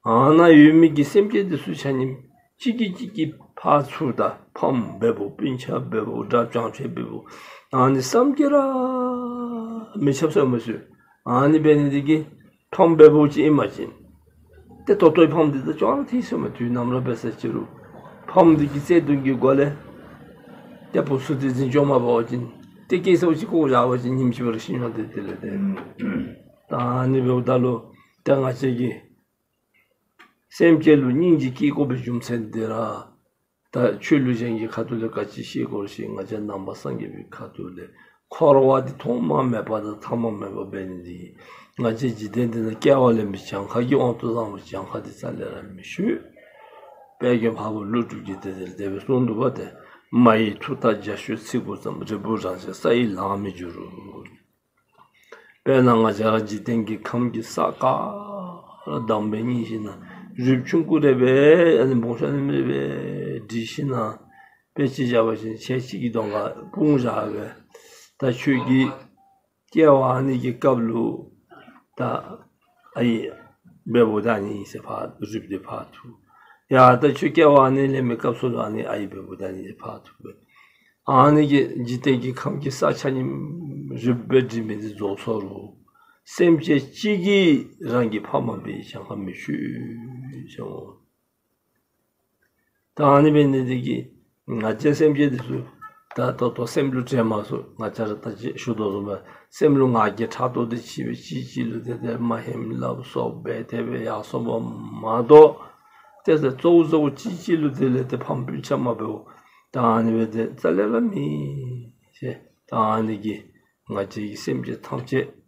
ཨ་ནཱ་ཡོད་མི་གི་སེམས་ཅན་འདི་ཚུ་ཆ་མཉམ་གཅིག་གིས་གཅིག་གི་ཕར་ཚུར་ད་ཕམ་འབདཝ་སྤུན་ཆ་འབདཝ་དགྲ་བྱང་ཆེ་འབདཝ་ཨ་ནི་བསམ་གྱིས་ར་མི་ཁྱབ་ཟེར་མི་ཚུ། ཨ་ནི་འབད་ནི་འདི་གིས་ཕམ་འབདཝ་ཅིག་ཨིན་པ་ཅིན་ཏེ་ད་ལྟོའི་ཕམ་འདི་ད་ཅོག་ར་འཐད་ཟེར་མས། དུས་ནམ་ར་འབད་ས་ཅི་རུང་ཕམ་འདི་གི་བརྩེ་གདུང་གི་སྒོ་ལས་ཏེ་ཕུང་སུ་དེ་འཛིན་སྐྱོང་མ་འབད་བ་ཅིན་ཏེ་སྐྱེ་ས་ཅིག་བཀོ་བཞག་པ་ཅིན་ཉིནམ་ཅིག་འབད་རུང་ཤི་འོང་། ཏེ་དེ་ལས་ཏེ་ད་ཨ་ནི་འབདཝ་ད་ལུ་ཏེ་ང་བཅས་ཀྱིས་སེམས་ཅན་ལུ་སྙིང་རྗེ་སྐྱེ་དགོ་པའི་རྒྱུ་མཚན་འདི་ར་ ད་ཆོས་ལུགས་གཞན་གྱི་ཁ་ཐུག་ལས་ག་ཅི་ཤེས་དགོ་ཟེར་ང་བཅས་ནང་པ་སངས་རྒྱས་པའི་ཁ་ཐུག་ལས་འཁོར་བ་འདི་ཐོག་མ་མེད་པ་དང་ཐ་མ་མེད་པ་འབད་ནི་འདི་གིས་ང་བཅས་འཇིག་རྟེན་འདི་ནང་སྐྱེ་བ་ལེན་པའི་གྱངས་ཁ་གི་དབང་དུ་བཏང་བའི་གྱངས་ཁ་འདི་རྩ་ལས་ར་མི་ཆོད། དཔལ་མགོན་འཕགས་པ་ཀླུ་སྒྲུབ་ཀྱིས་དེ་ལྟར་དེ་སྦེ་གསུངས་འདུག་པ། ཏེ་མ་ཡི་མཐུ་རྟགས་རྒྱ་ཤོད་ཚིག་གོ་ཙམ། རིལ་བུ་རང་བཞིན་ས་ཡི་ལང་མི་འགྱུར། དཔེར་ན་ང་བཅས་ར་འཇིག་རྟེན་གྱི་ཁམས་ཀྱི་ས་ག་ར་བསྡམས་སྦེ་ཉིལ་ཞིན་ན་རིལ་བུ་ཆུང་ཀུ་རེ་སྦེ་ཨ་ནི་སྦོམ་ཤོས་ཨ་ནེམ་རེ་སྦེ་བསྒྲིལ་ཞིན་ན་དཔེ་ཅིག་བཞག་པ་ཅིན་ཁྱེགས་གཅིག་གི་གདོང་ཁར་སྤུངས་བཞག་སྦེ་ད་ཁྱོད་ཀྱི་སྐྱེ་བ་ཨ་ནི་གི་སྐབས་ལུ་ད་ཨའི་འབདཝ་ད་ཨ་ནི་ཨིན་ཟེར་ཕར་རིལ་བུ་འདི་ཕར་འཐུ། ཡ་ད་ཁྱོད་སྐྱེ་བ་ཨ་ནི་ལེན་མི་སྐབས་སུ་ལུ་ཨ་ནི་ཨའི་འབདཝ་ད་ཨ་ནི་ཕར་འཐུ་སྦེ། ཨ་ནི་གི་འཇིག་རྟེན་གྱི་ཁམས་ཀྱི་ས་ཆ་ཉིམ་རིལ་བུ་སྦེ་བསྒྲིལ་མི་འདི་རྫོགས་སོ་རུང་སེམས་ཅན་གཅིག་གིས་རང་གི་ཕ་མ་འབད་བའི་གྱངས་ཁ་མི་ཆོད་ཟེར་འོང་། ད་ཨ་ནི་འབད་ནི་འདི་གིས་ང་བཅས་སེམས་ཅན་འདི་ཚུ་ད་ད་ལྟོ་སེམས་ལུ་དྲན་མ་ཚུགས། ང་བཅས་ར་ད་ཅི་ཞུ་དོ་བཟུམ་སྦེ་སེམས་ལུ་ང་རྒྱལ་ཕྲག་དོག་འདི་ཆེ་སྦེ་གཅིག་གཅིག་ལུ་དེ་དེ་མ་ཧེམ་སླབ་སོ་སྦེ་དེ་སྦེ་ཡར་སོང་བ་མ་གཏོགས་ཏེ་ཟེར་གཙོ་བོ་གཙོ་བོ་གཅིག་གཅིག་ལུ་དེ་ལས་ཏེ་ཕམ་སྤུན་ཆ་མ་འབདཝ། ད་ཨ་ནི་སྦེ་ཏེ་རྩ་ལས་ར་མེད་ཟེར། ད་ཨ་ནི་གིས་ང་བཅས་ཀྱི་སེམས་ཅན་ཐམས་ཅད་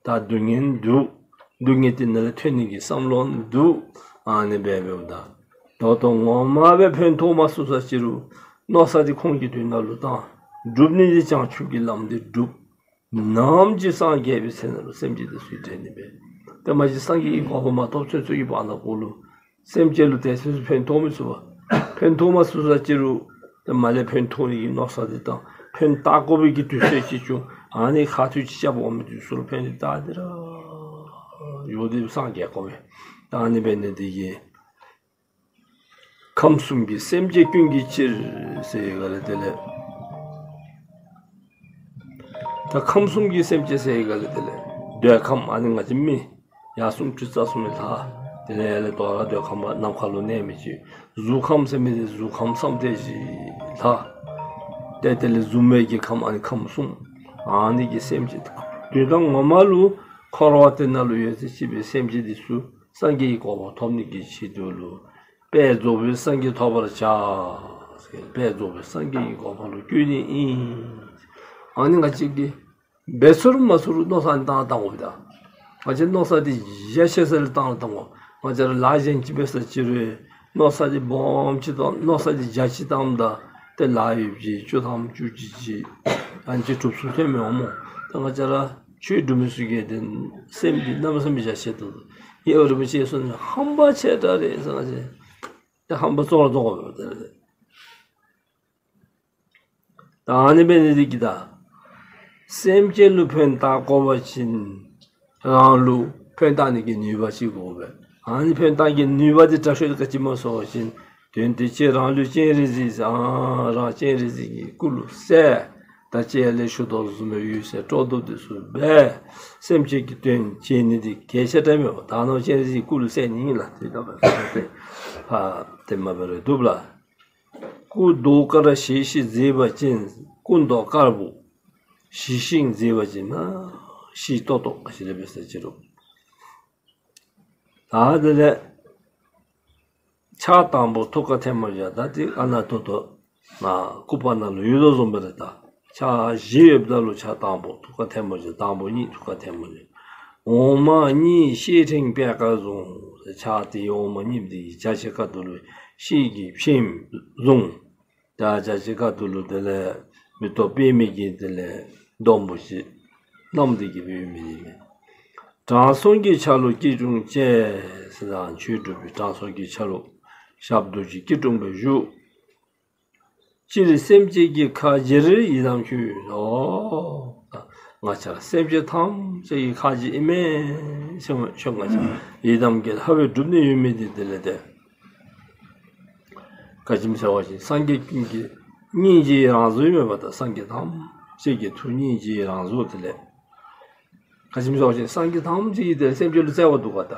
ད་སྡུག་བསྔལ་འདུག། སྡུག་བསྔལ་དེ་ནང་ལས་ཐོན་ནི་གི་བསམ་བློ་འདུག། ཨ་ནི་སྦེ་འབདཝ་ད་ད་ལྟོ་ངོ་མ་སྦེ་ཕན་ཐོགས་མ་ཚུགས་ས་ཅི་རུང་མནོ་བསམ་འདི་ཁོང་གི་དོན་ལུ་བཏང་། སྒྲུབ་ནི་འདི་བྱང་ཆུབ་ཀྱི་ལམ་འདི་སྒྲུབ། ནམ་ཅིག་སངས་རྒྱས་པའི་ཚེ་ན་ལུ་སེམས་ཅན་འདི་ཚུ་དྲན་ནི་སྦེ། ཏེ་མ་གཞི་སངས་རྒྱས་ཀྱི་གོ་འཕང་མ་ཐོབ་ཚུན་ཚོད་ཀྱི་བར་ན་གུ་ལུ་སེམས་ཅན་ལུ་དེ་སེམས་སུ་ཕན་ཐོགས་མི་ཚུགས་པས། ཕན་ཐོགས་མ་ཚུགས་ས་ཅི་རུང་ཏེ་མར་ལས་ཕན་ཐོགས་ནི་གི་མནོ་བསམ་འདི་དང་ཕན་བཏགས་དགོ་པའི་གི་དུས་ཚོད་ཅིག་བྱུང་། ཨ་ནི་ཁ་ཐུག་ཅིག་རྐྱབ་འོང་མི་འདི་ཚུ་ལུ་ཕན་ནི་ད་འདི་ར་ཡོད། དེ་སངས་རྒྱས་དགོ་པས། ད་ཨ་ནི་འབད་ནི་འདི་གིས་ཁམས་གསུམ་གྱི་སེམས་ཅན་ཀུན་གྱི་ཕྱིར་ཟེར་ཡི་ག་ལས་དེ་ལས། ད་ཁམས་གསུམ་གྱི་སེམས་ཅན་ཟེར་ཡི་ག་ལས་དེ་ལས་འདོད་ཁམས་ཨ་ནི་ང་བཅས་མི་ཡར་སུམ་ཅུ་རྩ་གསུམ་ལྷག། དེ་ལས་ཡར་ལས་དོ་རུང་འདོད་ཁམས་ནམ་མཁའ་ལུ་གནས་མི་ཅིག། གཟུགས་ཁམས་ཟེར་མི་འདི་གཟུགས་ཁམས་བསམ་གཏན་བཞི་ལྷག། ཏེ་དེ་ལས་གཟུགས་མེད་ཀྱི་ཁམས་ཨ་ནི་ཁམས་གསུམ། ཨ་ནི་གི་སེམས་ཅན་དོན་དག་ངོ་མ་ལུ་འཁོར་བ་དེ་ནང་ལུ་ཡོད་ཚད་ཅིག་སྦེ་སེམས་ཅན་འདི་ཚུ་སངས་རྒྱས་ཀྱི་གོ་འཕང་ཐོབ་ནི་གི་ཆེད་དུ་ལུ་དཔལ་རྫོགས་པའི་སངས་རྒྱས་ཐོབ་པར་བྱ། དཔལ་རྫོགས་པའི་སངས་རྒྱས་ཀྱི་གོ་འཕང་ལུ་བཀོད་ནི་ཨིན། ཨ་ནི་ང་བཅས་ཀྱིས་འབད་ཚུགས་རུང་མ་ཚུགས་རུང་མནོ་བསམ་བཏང་བཏང་དགོ་པས་ད། ང་བཅས་མནོ་བསམ་འདི་རྒྱ་ཆེ་ས་ལུ་བཏང་བཏང་དགོ། ང་བཅས་ར་ལཱ་གཞན་ཅིག་འབད་ས་ཅི་རུང་མནོ་བསམ་འདི་སྦོམ་ཅིག་བཏང་མནོ་བསམ་འདི་རྒྱ་ཅིག་བཏངམ་ད་ཏེ་ལཱ་ཡོདཔ་ཅིག་བཅུ་ཐམ་བཅུ་གཅིག་ཅིག་ཨ་ནི་ཅིག་གྲུབ་ཚུགས་ཐོན་མི་འོང་སྨོ། ད་ང་བཅས་ར་ཆོས་སྒྲུབ་མི་ཚུ་གིས་ཏེ་སེམས་འདི་གནམ་མེད་ས་མེད་རྒྱ་ཆེ་དོ། ཡེ་འོ་རིན་པོ་ཆེ་གསུངས་ནི་ཧམ་པ་ཆེ་དྲགས་རེད་ཟེར་ང་བཅས་ཏེ་ཧམ་པ་ཚོར་དོ་དེ་རེད། ད་ཨ་ནི་འབད་ནི་འདི་གིས་ད་སེམས་ཅན་ལུ་ཕན་བཏགས་དགོ་པ་ཅིན་རང་ལུ་ཕན་བཏགས་ནི་གི་ནུས་པ་ཅིག་དགོ་པས། ཨ་ནི་ཕན་བཏགས་ཀྱི་ནུས་པ་འདི་དྲག་ཤོས་འདི་ག་ཅི་སྨོ་ཟེར་བ་ཅིན་དོན་དེ་ཅི་རང་ལུས་སྤྱན་རས་གཟིགས་ཟེར། ཨ་རང་སྤྱན་རས་གཟིགས་ཀྱི་སྐུ་ལུ་གསལ། ད་ཅི་ཡར་ལས་ཞུ་དོ་བཟུམ་སྦེ་འོད་གསལ་སྤྲོ་བསྡུ་འདི་ཚུ་སྦེ་སེམས་ཅན་གྱི་དོན་བྱེད་ནི་འདི་གལ་ཆེ་དྲགས་མས་པ། ད་ནཱ་སྤྱན་རས་གཟིགས་སྐུ་ལུ་གསལ་ནི་ཨིན་ལགས། དེ་ལྟ་བུ་ཨ་དེ་མ་འབད་རུང་བཏུབ་ལགས། སྐུ་མདོག་དཀར་ཞི་ཞིང་མཛེས་པ་ཅན། སྐུ་མདོག་དཀར་པོ་ཞི་ཞིང་མཛེས་པ་ཅན་ན་ཞི་ཏོག་ཏོ་ཞིག་རེ་འབད་ས་ཅི་རུང་ད་དེ་ལས་ཕྱག་དང་པོ་ཐུགས་ཀར་ཐལ་མོ་སྦྱར། ད་དེ་ཨ་ནཱ་ཐོག་ཐོག་ནཱ་སྐུ་པར་ནང་ལུ་ཡོད་དོ་བཟུམ་སྦེ་རེད་ད། ཕྱག་བཞི་ཡོདཔ་ད་ལུ་ཕྱག་དང་པོ་ཐུགས་ཀར་ཐལ་མོ་སྦྱར། དང་པོ་གཉིས་ཐུགས་ཀར་ཐལ་མོ་སྦྱར། འོག་མ་གཉིས་ཤེལ་ཕྲེང་པད་དཀར་བཟུང་། ཕྱག་དེའི་འོག་མ་གཉིས་འདི་གི་རྒྱ་ཆེ་ཁ་ཐུག་ལུ་ཤེལ་གྱི་ཕྲེང་བཟུང་། ད་རྒྱ་ཆེ་ཁ་ཐུག་ལུ་དེ་ལས་མེ་ཏོག་པདྨའི་གི་དེ་ལས་སྡོང་པོ་ཅིག་བསྣམས་ཏེ་གི་སྦེ་ཡོད་མི་ཨིན། དྲང་སྲོང་གི་ཆ་ལུགས་སྐྱིལ་ཀྲུང་བཅས་ཟེར་ན་ཆོས་སྒྲུབ་པའི་དྲང་སྲོང་གི་ཆ་ལུགས་ཞབས་རྡོ་རྗེ་སྐྱིལ་ཀྲུང་སྦེ་བཞུགས། སྤྱིར་སེམས་ཅན་གྱི་ཁ་རྗེར་ཡི་དམ་ཞུ། ཨོ་ང་བཅས་སེམས་ཅན་ཐམས་ཅད་ཀྱི་ཁ་རྗེ་ཨིན་མས་ཟེར་ཁྱོད་ང་བཅས་ཡི་དམ་གྱི་ལྷ་བས་སྒྲུབ་ནི་ཡོད་མི་འདི་དེ་ལས་ཏེ་ག་ཅི་སྨོ་ཟེར་བ་ཅིན་སངས་རྒྱས་ཀུན་གྱི་སྙིང་རྗེའི་རང་གཟུགས་ཨིན་མས་པ། ད་སངས་རྒྱས་ཐམས་ཅད་ཀྱི་ཐུགས་སྙིང་རྗེའི་རང་གཟུགས་དེ་ལས་ག་ཅི་སྨོ་ཟེར་བ་ཅིན་སངས་རྒྱས་ཐམས་ཅད་ཀྱིས་དེ་སེམས་ཅན་ལུ་བརྩེ་བ་འདུག་ག། ད་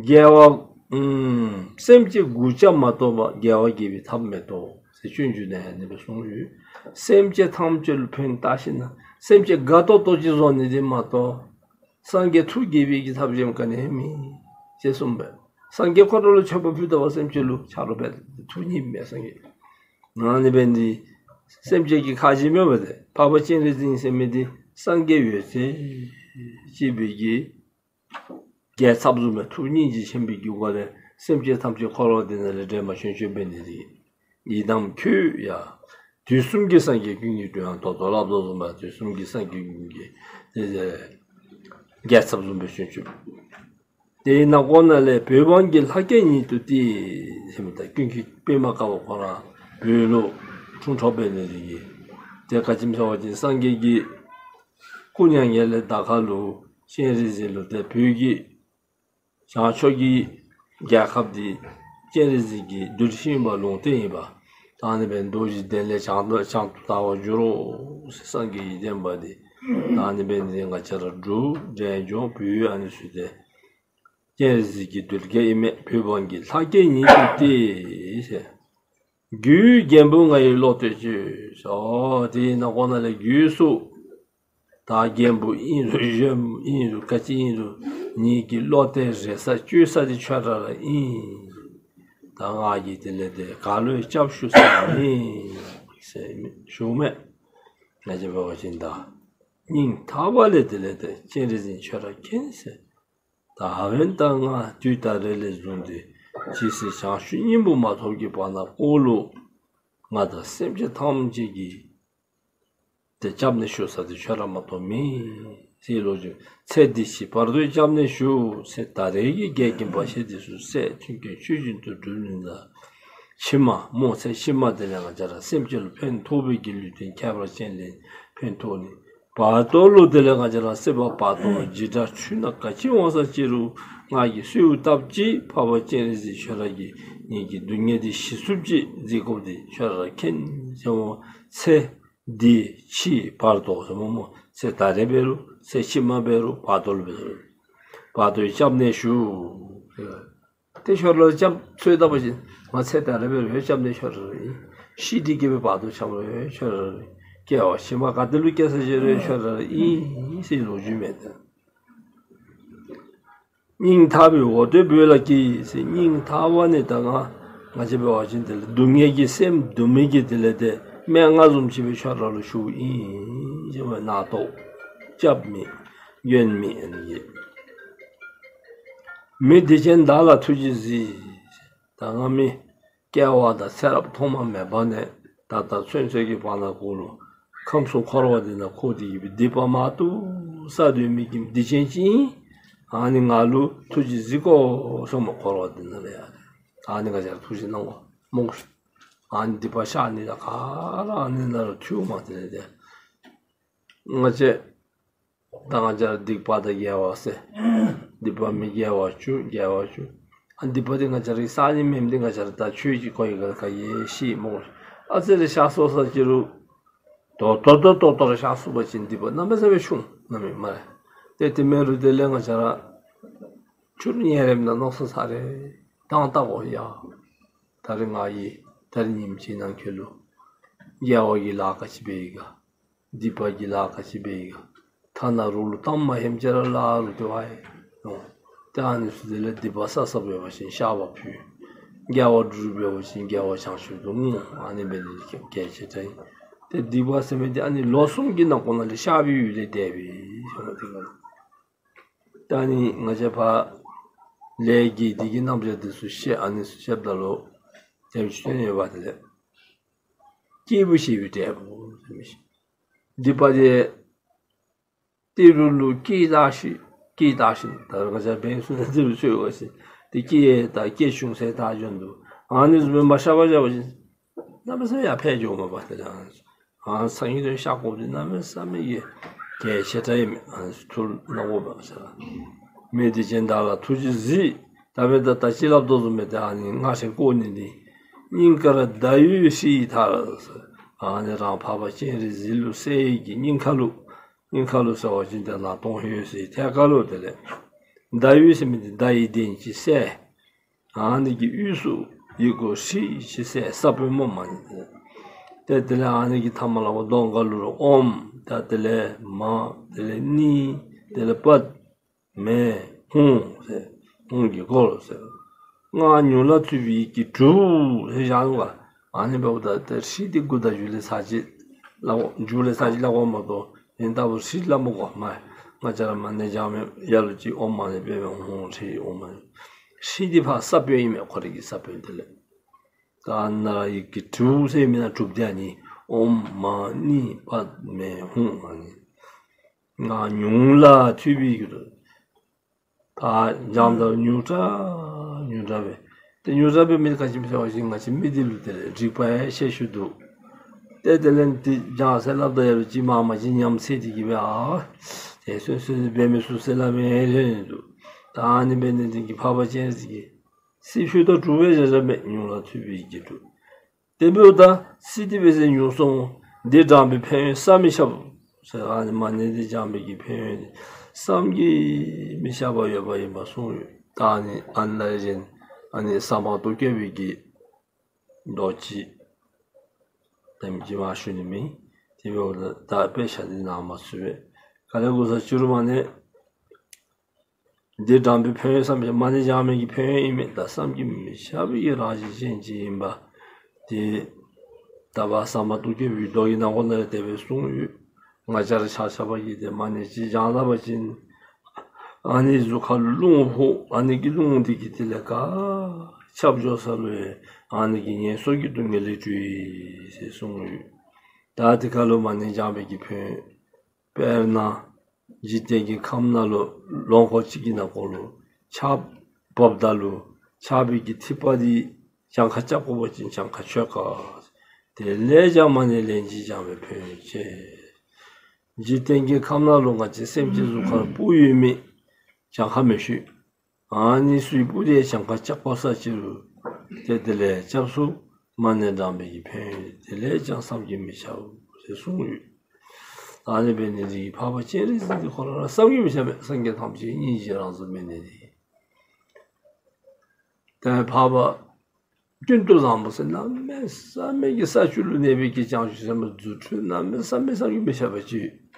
དགེ་བ་ཨུམ་སེམས་ཅན་དགུ་བརྒྱ་མ་གཏོགས་པ་དགེ་བ་བགྱིད་པའི་ཐབས་མེད་དོ་ཟེར་སྤྱོད་འཇུག་ནང་ཡང་དེ་སྦེ་གསུངས་ཡོད། སེམས་ཅན་ཐམས་ཅད་ལུ་ཕན་བཏགས་ཞིན་ན་སེམས་ཅན་དགའ་ཏོག་ཏོ་ཅིག་བཟོ་ནི་འདི་མ་གཏོགས་སངས་རྒྱས་ཐུགས་དགྱེས་པའི་གི་ཐབས་གཞན་ག་ནི་ཡང་མེད་ཅེས་གསུངས་པས། སངས་རྒྱས་ཁོ་ར་ལུ་མཆོད་པ་ཕུལ་ད་པ་སེམས་ཅན་ལུ་ཆ་རོགས་འབད་ཐུགས་མཉེས་མས་སངས་རྒྱས། ཨ་ནི་འབད་ནི་འདི་སེམས་ཅན་གྱི་ཁ་རྗེ་མེན་པ་ཏེ་འཕགས་པ་སྤྱན་རས་གཟིགས་ཟེར་མི་འདི་སངས་རྒྱས་ཡོད་ཚད་ཅིག་འབད་གི་རྒྱལ་ཚབ་བཟུམ་སྦེ་ཐུགས་སྙིང་རྗེ་ཆེན་པོའི་གི་སྒོ་ལས་སེམས་ཅན་ཐམས་ཅད་འཁོར་བ་འདི་ནང་ལས་འདྲེན་པར་བྱོན་བྱོནམ་འབད་ནི་འདི། ཡི་དམ་ཁྱོད་ཡ། དུས་གསུམ་གྱི་སངས་རྒྱས་ཀུན་གྱི་དོན་ཡང་ད་ལྟོ་སླབ་དོ་བཟུམ་སྦེ་དུས་གསུམ་གྱི་སངས་རྒྱས་ཀུན་གྱི་དེ་རྒྱལ་ཚབ་བཟུམ་སྦེ་བྱོན་བྱོནམ། དེའི་ནང་ཁོངས་ནང་ལས་བོད་འབངས་ཀྱི་ལྷ་སྐལ་ཉིད་དུ་སྟེ་ཟེར་མི་ད་ཀུན་མཁྱེན་པདྨ་དཀར་པོ་ཁོ་ར་བོད་ལུ་འཁྲུངས་འཁྲུངསམ་འབད་ནི་འདི་གིས་ཏེ་ག་ཅི་སྨོ་ཟེར་བ་ཅིན་སངས་རྒྱས་ཀྱི་སྐུ་མྱ་ངན་ལས་འདའ་ཁ་ལུ་སྤྱན་རས་གཟིགས་ལུ་ཏེ་བོད་ཀྱི་བྱང་ཕྱོགས་ཀྱི་རྒྱལ་ཁབ་འདི་སྤྱན་རས་གཟིགས་ཀྱི་གདུལ་ཞིང་ཨིན་པ་ལུང་བསྟན་ཨིན་པ། ད་ཨ་ནི་སྦེ་མདོ་རྒྱུད་དོན་ལས་བྱང་དུ་བྱང་དུ་དར་བར་འགྱུར་རོ་ཟེར་སངས་རྒྱས་ཀྱི་བསྟན་པ་འདི་ད་ཨ་ནི་འབད་ནི་འདི་ང་བཅས་ར་འབྲུག་འབྲས་ལྗོངས་བོད་ཨ་ནི་ཚུ་ཏེ་སྤྱན་རས་གཟིགས་ཀྱི་གདུལ་སྐལ་ཨིན་མས། བོད་འབངས་ཀྱི་ལྷ་སྐལ་ཉིད་དུ་སྟེ་ཟེར། རྒྱུའི་རྒྱན་པོ་ང་ཡི་བློ་གཏད་ཅིག་ཟེར། དེའི་ནང་ཁོངས་ནང་ལས་རྒྱུ་སོགས་ད་རྒྱན་པོ་ཨིན་རུང་གཞོནམ་ཨིན་རུང་ག་ཅི་ཨིན་རུང་ངེ་གི་བློ་གཏད་རེ་ས་བཅོལ་ས་འདི་ཁྱོད་ར་ར་ཨིན། ད་ང་གིས་དེ་ལས་ཏེ་ག་ལུ་ཡང་སྐྱབས་ཞུ་ས་མེད་ཟེར་ཞུཝ་མས། ང་བཅས་འབད་བ་ཅིན་ད་སྙིང་ཐག་པ་ལས་དེ་ལས་ཏེ་སྤྱན་རས་གཟིགས་ཁྱོད་ར་མཁྱེན་ཟེར། ད་འོན་ཏེ་ང་དུས་ད་རེས་ལས་བཟུང་སྟེ་ཇི་སྲིད་བྱང་ཆུབ་སྙིང་པོ་མ་ཐོབ་ཀྱི་བར་ན་འཁོར་ལུ་ང་དང་སེམས་ཅན་ཐམས་ཅད་ཀྱི་ཏེ་སྐྱབས་གནས་ཞུ་ས་འདི་ཁྱོད་ར་མ་གཏོགས་མེད། ཟེར་ལོ་རྒྱུས། ཚེ་འདི་ཕྱི་བར་དུ་སྐྱབས་གནས་ཞུ། ཚེ་ད་རེས་ཀྱི་འགལ་རྐྱེན་བར་ཆད་འདི་ཚུ་སེལ། མཐུན་རྐྱེན་ཆོས་བཞིན་དུ་སྒྲུབ་ནུས་ན། ཕྱི་མ་སྨོ་ཚེ་ཕྱི་མ་དེ་ལས་ང་བཅས་ར་སེམས་ཅན་ལུ་ཕན་ཐོགས་པའི་གི་ལུས་རྟེན་ཁྱད་པར་ཅན་ལས་ཕན་ཐོགས་ནི། བར་དོ་ལུ་དེ་ལས་ང་བཅས་ར་སྲིད་པ་བར་དོ་འཇིགས་སྐྲག་ཆུ་ནང་ག་ཅི་འོང་ས་ཅི་རུང་ང་གིས་གསོལཝ་བཏབ་ཅི། འཕགས་པ་སྤྱན་རས་གཟིགས་ཁྱོད་ར་གིས་ངེ་གི་སྡུག་བསྔལ་འདི་ཞི་ཚུགསཔ་ཅིག་མཛད་དགོཔ་འདི་ཁྱོད་ར་མཁྱེན་ཟེར་སྨོ། ཚེ་འདི་ཕྱི་བར་དོ་ཟེར་སྨོ་སྨོ། ཚེ་ད་རེས་འབད་རུང་ཚེ་ཕྱི་མ་འབད་རུང་བར་དོ་ལུ་འབད་རུང་བར་དོའི་སྐྱབས་གནས་ཞུ། ཏེ་ཁྱོད་ར་སྐྱབས་འཚོལ་ད་པ་ཅིན་ང་ཚེ་ད་རེས་འབད་རུང་སྐྱབས་གནས་ཁྱོད་ར་ཨིན། ཤི་སྟེ་གི་སྦེ་བར་དོ་འཁྱམས་རུང་ཁྱོད་ར་ཨིན། སྐྱེ་བ་ཕྱི་མ་ག་ཏེ་ལུ་སྐྱེ་ས་ཅི་རུང་ཁྱོད་ར་ཨིན་ཟེར་ལོ་རྒྱུས་མས་ཏེ། སྙིང་ཐག་པས་འོ་དོད་བོས་ལ་ཀྱིས་ཟེར། སྙིང་ཐག་པ་ནས་ད་ང་ང་བཅས་འབད་བ་ཅིན་དེ་ལས་སྡུག་བསྔལ་གྱི་སེམས་སྡུག་བསྔལ་གྱི་དེ་ལས་ཏེ་སྨྲེ་སྔགས་བཟུམ་ཅིག་སྦེ་ཁྱོད་ར་ལུ་ཞུཝ་ཨིན་ཟེར་སྨོ། མནའ་ཐོགས་སྐྱབས་མེད་མགོན་མེད་ཨ་ནི་ཡོད། མི་སྡིག་ཅན་བདག་ལ་ཐུགས་རྗེས་གཟིགས། ད་ང་མི་སྐྱེ་བ་དང་ཚེ་རབས་ཐོག་མ་མེད་པ་ནས་ད་ལྟོ་ཚུན་ཚོད་ཀྱི་བར་ན་འཁོར་ལུ་ཁམས་གསུམ་འཁོར་བ་འདི་ནང་འཁོར་ཏེ་གི་སྦེ་སྡིག་པ་མ་བཏུབ་བསགས་ཏེ་མི་གི་སྡིག་ཅན་ཅིག་ཨིན། ཨ་ནི་ང་ལུ་ཐུགས་རྗེས་གཟིགས་དགོ་ཟེར་སྨོ། འཁོར་བ་འདི་ནང་ལས་ཡང་ཨ་ནི་ང་བཅས་ར་ཐུགས་རྗེ་གནང་དགོ་སྨོ། ཨ་ནི་སྡིག་པ་བཤགས་ནི་དང་ག་ར་ཨ་ནི་ནང་ལུ་ཐུགཔ་མས། དེ་ལས་ཏེ་ང་བཅས་ད་ང་བཅས་ར་སྡིག་པ་དང་དགེ་བ་ཟེར། སྡིག་པ་མི་དགེ་བ་བཅུ་དགེ་བ་བཅུ། ཨ་སྡིག་པ་འདི་ང་བཅས་ར་གིས་བསག་ནི་མེནམ་འདི་ང་བཅས་ར་ད་ཆོས་ཀྱི་སྐོར་གྱི་ག་ཡེ་ཤེས་སྨོ། ཨ་ཙི་རེ་བཤགས་སོང་ས་ཅི་རུང་ཏོག་ཏོ་ཏོག་ཏོ་ར་བཤགས་སོང་པ་ཅིན་སྡིག་པ་གནམ་མེད་ས་མེད་ཆུང་གནམ་མེད་སྨ་རེ། ཏེ་དེ་མེན་རུང་དེ་ལས་ང་བཅས་ར་ཆུ་ཉལ་རནམ་ད་མནོ་བསམ་ཚར་རེ་བཏང་བལྟ་དགོ་ཡ། ད་རེས་ང་གིས་ད་རེས་ཉིནམ་གཅིག་ནང་འཁོད་ལུ་དགེ་བ་གི་ལཱ་ག་ཅི་འབད་ཡི་ག། སྡིག་པ་གི་ལཱ་ག་ཅི་འབད་ཡི་ག། ཐ་ན་རོགས་ལུ་གཏམ་མ་ཧེམ་ཅིག་ར་སླབ་རུང་དེ་བ་ཡི་ནོ། ཏེ་ཨ་ནི་ཚུ་དེ་ལས་སྡིག་པ་བསགས་བསགསཔ་འབད་བ་ཅིན་བཤགས་པ་ཕུལ། དགེ་བ་སྒྲུབ་འབད་བ་ཅིན་དགེ་བ་བྱང་ཆུབ་ཏུ་བསྔོ། ཨ་ནི་འབད་ནི་གལ་ཆེ་དྲགས་ཨིན། ཏེ་སྡིག་པ་ཟེར་མི་འདི་ཨ་ནི་ལོ་གསུམ་གྱི་ནང་འཁོད་ནང་ལས་བཤགས་པའི་ཡུལ་ལས་འདས་པས་ཟེར་མི་འདི་ག་ལུ། ད་ཨ་ནི་ང་བཅས་ཕར་ལས་ཀྱི་འདི་གི་རྣམ་གཞག་འདི་ཚུ་བཤད་ཨ་ནི་ཚུ་བཤདཔ་ད་ལུ་དེམ་ཅིག་ཐོན་ཡོདཔ་དེ་ལས། སྐྱེས་བུ་བྱེད་པའི་འབྲས་བུ་ཟེར་མི་ཅིག། སྡིག་པ་འདི་ཏི་རུ་ལུ་སྐྱེས་ད་ཤི་སྐྱེས་ད་ཤི་ད་ང་བཅས་འབད་ས་ན་ཏི་རུ་ཚུ་ཡོད་པ་ཅིན་ཏེ་སྐྱེས་ད་སྐྱེས་ཆུང་ཟེར་ད་འགྱོ་དོ། ཨ་ནི་བཟུམ་མ་བཤགས་པར་བཞག་པ་ཅིན་གནམ་མེད་ས་མེད་ཡར་འཕེལ་འགྱོཝ་མས་པ། ཏེ་ཨ་ནི་སང་ཉིན་ཏེ་བཤགས་དགོཔ་འདི་གནམ་མེད་ས་མེད་ཀྱི་གལ་ཆེ་དྲགས་ཨིན་མས། ཨ་ནི་ཚུ་ཐུགས་ལུ་བསྣམ་དགོ་པས་ཟེར། མི་སྡིག་ཅན་བདག་ལ་ཐུགས་རྗེས་གཟིགས། ད་འབདན་ད་ཅི་སླབ་དོ་བཟུམ་སྦེ་ཏེ་ཨ་ནི་སྔར་བཤད་དགོ་ནི་འདི་སྙིང་གར་ཟླ་འོད་ཧྲིལ་ཐལ་ཟེར། ཨ་ནི་རང་འཕགས་པ་སྤྱན་རས་གཟིགས་ལུ་གསལ་བའི་གི་སྙིང་ཁ་ལུ་སྙིང་ཁ་ལུ་ཟེར་བ་ཅིན་ཏེ་ལག་སྟོང་འོད་ཟེར་ཐད་ཀ་ལུ་དེ་ལས་ཟླ་འོད་ཟེར་མི་འདི་ཟླ་ཡི་གདན་ཅིག་གསལ། ཨ་ནི་གི་དབུས་སུ་ཡི་གུ་ཧྲིལ་ཅིག་གསལ་ས་པུས་མོ་མ་ནི་ཏེ་དེ་ལས་ཨ་ནི་གི་ཐ་མ་ལ་བ་གདོང་ཁ་ལུ་ར་ཨོཾ་ད་དེ་ལས་མ་དེ་ལས་ནི་དེ་ལས་པད་མེ་ཧཱུྃ་ཟེར་ཧཱུྃ་གི་སྐོར་ཟེར། སྔགས་ཉུང་ལ་ཐོས་པའི་ཡི་གེ་དྲུག་ཟེར་བཞག་ནུག་ག། ཨ་ནི་འབདཝ་ད་ཏེ་ཧྲཱིཿདེ་དགུ་དང་མཇུག་ལས་ཚར་གཅིག་སླབ་དགོ། མཇུག་ལས་ཚར་གཅིག་སླབ་དགོ་མ་གཏོགས་ཨ་ནི་ལྟ་བུ་ཧྲཱིཿལ་མ་གོ་མས། ང་བཅས་ར་མ་ཎི་བགྱང་མི་ཡ་ལུ་ཅིག་ཨོཾ་མ་ཎི་པདྨེ་ཧཱུྃ་ཧྲཱིཿ་ཨོཾ་མ་ཎི། ཧྲཱིཿདེ་ཕར་ས་བོན་ཨིན་མས། ཁོ་རའི་གི་ས་བོན་དེ་ལས། ད་ནཱ་ཡི་གེ་དྲུག་ཟེར་མི་ནང་དྲུག་དེ་ཨ་ནི་ཨོཾ་མ་ཎི་པདྨེ་ཧཱུྃ། ཨ་ནི་སྔགས་ཉུང་ལ་ཐོས་པའི་ཡི་གེ་དྲུག། ད་བགྱངམ་ད་ཉུང་དྲགས་ཉུང་དྲགས་སྦེ། ཏེ་ཉུང་དྲགས་སྦེ་མི་ག་ཅི་སྨོ་ཟེར་བ་ཅིན་ང་བཅས་མི་འདི་ལུ་དེ་ལས་རིག་པ་ཡང་ཤེད་ཤུགས་འདུག། ཏེ་དེ་ལས་འདི་བགྱང་ཟེར་སླབ་ད་ཡ་ལུ་ཅིག་མ་མ་ཅིག་ཉམས་སད་དེ་གི་སྦེ་ཨ་དེ་སོ་སོ་འབད་མི་ཚུགས་ཟེར་སླབ་མི་ལྷོད་ནི་འདུག། ད་ཨ་ནི་འབད་ནི་འདི་གིས་འཕགས་པ་སྤྱན་རས་གཟིགས་ཀྱིས་སི་ཕུད་དང་དྲུག་སྦེ་བཞག་བཞགཔ་མས། ཉུང་ལ་ཐོས་པའི་ཡི་གེ་དྲུག། དེ་འབདཝ་ད་སི་ཏི་སྦེ་ཟེར་ཉུང་སོང་། འདི་བགྱང་པའི་ཕན་ཡོན་བསམ་མི་ཁྱབ་ཟེར། ཨ་ནི་མ་ཎི་འདི་བགྱང་པའི་གི་ཕན་ཡོན་བསམ་གྱིས་མི་ཁྱབ་པ་ཡོདཔ་ཨིནམ་གསུངས་ཡོད། ད་ཨ་ནི་ཨ་ནི་ལས་གཞན་ཨ་ནི་ཟ་མ་ཏོག་སྐྱེ་བའི་གི་མདོ་ཅིག་དེམ་ཅིག་མ་ཞུ་ནི་མེད། དེ་འབདཝ་ད་ད་དཔེ་ཆ་འདི་ནང་མ་ཚུད་པས། ག་ལས་གོ་ས་ཕྱི་རུ་མ་ཎི་འདི་བགྱང་པའི་ཕན་ཡོན་བསམ་གྱིས་མ་ཎི་བགྱང་མི་གི་ཕན་ཡོན་ཨིན་མས། ད་བསམ་གྱིས་མི་ཁྱབ་པའི་རང་བཞིན་ཅན་ཅིག་ཨིནམ་འདི་ད་བར་ཟ་མ་ཏོག་སྐྱེ་བའི་མདོ་གི་ནང་ཁོ་ན་ལས་དེ་སྦེ་གསུངས་ཡོད། ང་བཅས་ར་ཆ་ཁྱབ་ཀྱིས་ཏེ་མ་ཎི་ཅིག་བགྱང་ད་པ་ཅིན་ཨ་ནི་གཟུགས་ཁར་རླུང་ཕོག། ཨ་ནི་གི་རླུང་འདི་གིས་དེ་ལས་ག་ཁྱབ་འགྱོ་ས་ལུ་ཡང་ཨ་ནི་གིས་ངན་སོང་གི་སྡུག་བསྔལ་ལས་གྲོལ་ཟེར་གསུངས་ཡོད། ད་དེ་ཁར་ལུ་མ་ཎི་བགྱང་པའི་གི་ཕན་ཡོན། དཔེར་ན་འཇིག་རྟེན་གྱི་ཁམས་ནང་ལུ་ལོ་འཁོར་གཅིག་གི་ནང་འཁོད་ལུ་ཆརཔ་འབབ་ད་ལུ་ཆར་པའི་གི་ཐིགས་པ་འདི་གྱངས་ཁ་རྐྱབ་དགོ་པ་ཅིན་གྱངས་ཁ་ཆོད་ག། དེ་ལས་ཀྱང་མ་ཎི་ལན་གཅིག་བགྱང་བའི་ཕན་ཡོན་ཆེ། འཇིག་རྟེན་གྱི་ཁམས་ནང་ལུ་ང་བཅས་སེམས་ཅན་གཟུགས་ཁར་སྤུ་ཡོད་མི་གྱངས་ཁ་མི་ཆོད། ཨ་ནི་ཚུའི་སྤུ་དེ་གྱངས་ཁ་རྐྱབ་དགོ་ས་ཅི་རུང་ཏེ་དེ་ལས་རྐྱབ་ཚུགས། མ་ཎི་བགྱང་པའི་གི་ཕན་ཡོན་དེ་ལས་ཀྱང་བསམ་གྱིས་མི་ཁྱབ་ཟེར་གསུངས་ཡོད། ཨ་ནི་འབད་ནི་འདི་གིས་འཕགས་པ་སྤྱན་རས་གཟིགས་འདི་ཁོ་ར་བསམ་གྱིས་མི་ཁྱབ་མས། སངས་རྒྱས་ཐམས་ཅད་སྙིང་རྗེ་རང་བྱུང་མས་ནི་འདི། ཏེ་འཕགས་པ་ཀུན་ཏུ་བཟང་པོ་ཟེར་གནམ་མེད་ས་མེད་ཀྱི་ས་བཅུ་ལུ་གནས་པའི་གི་བྱང་ཆུབ་སེམས་དཔའ་རྫུ་འཕྲུལ་གནམ་མེད་ས་མེད་བསམ་གྱིས་མི་ཁྱབ་པ་ཅིག་ཡོད།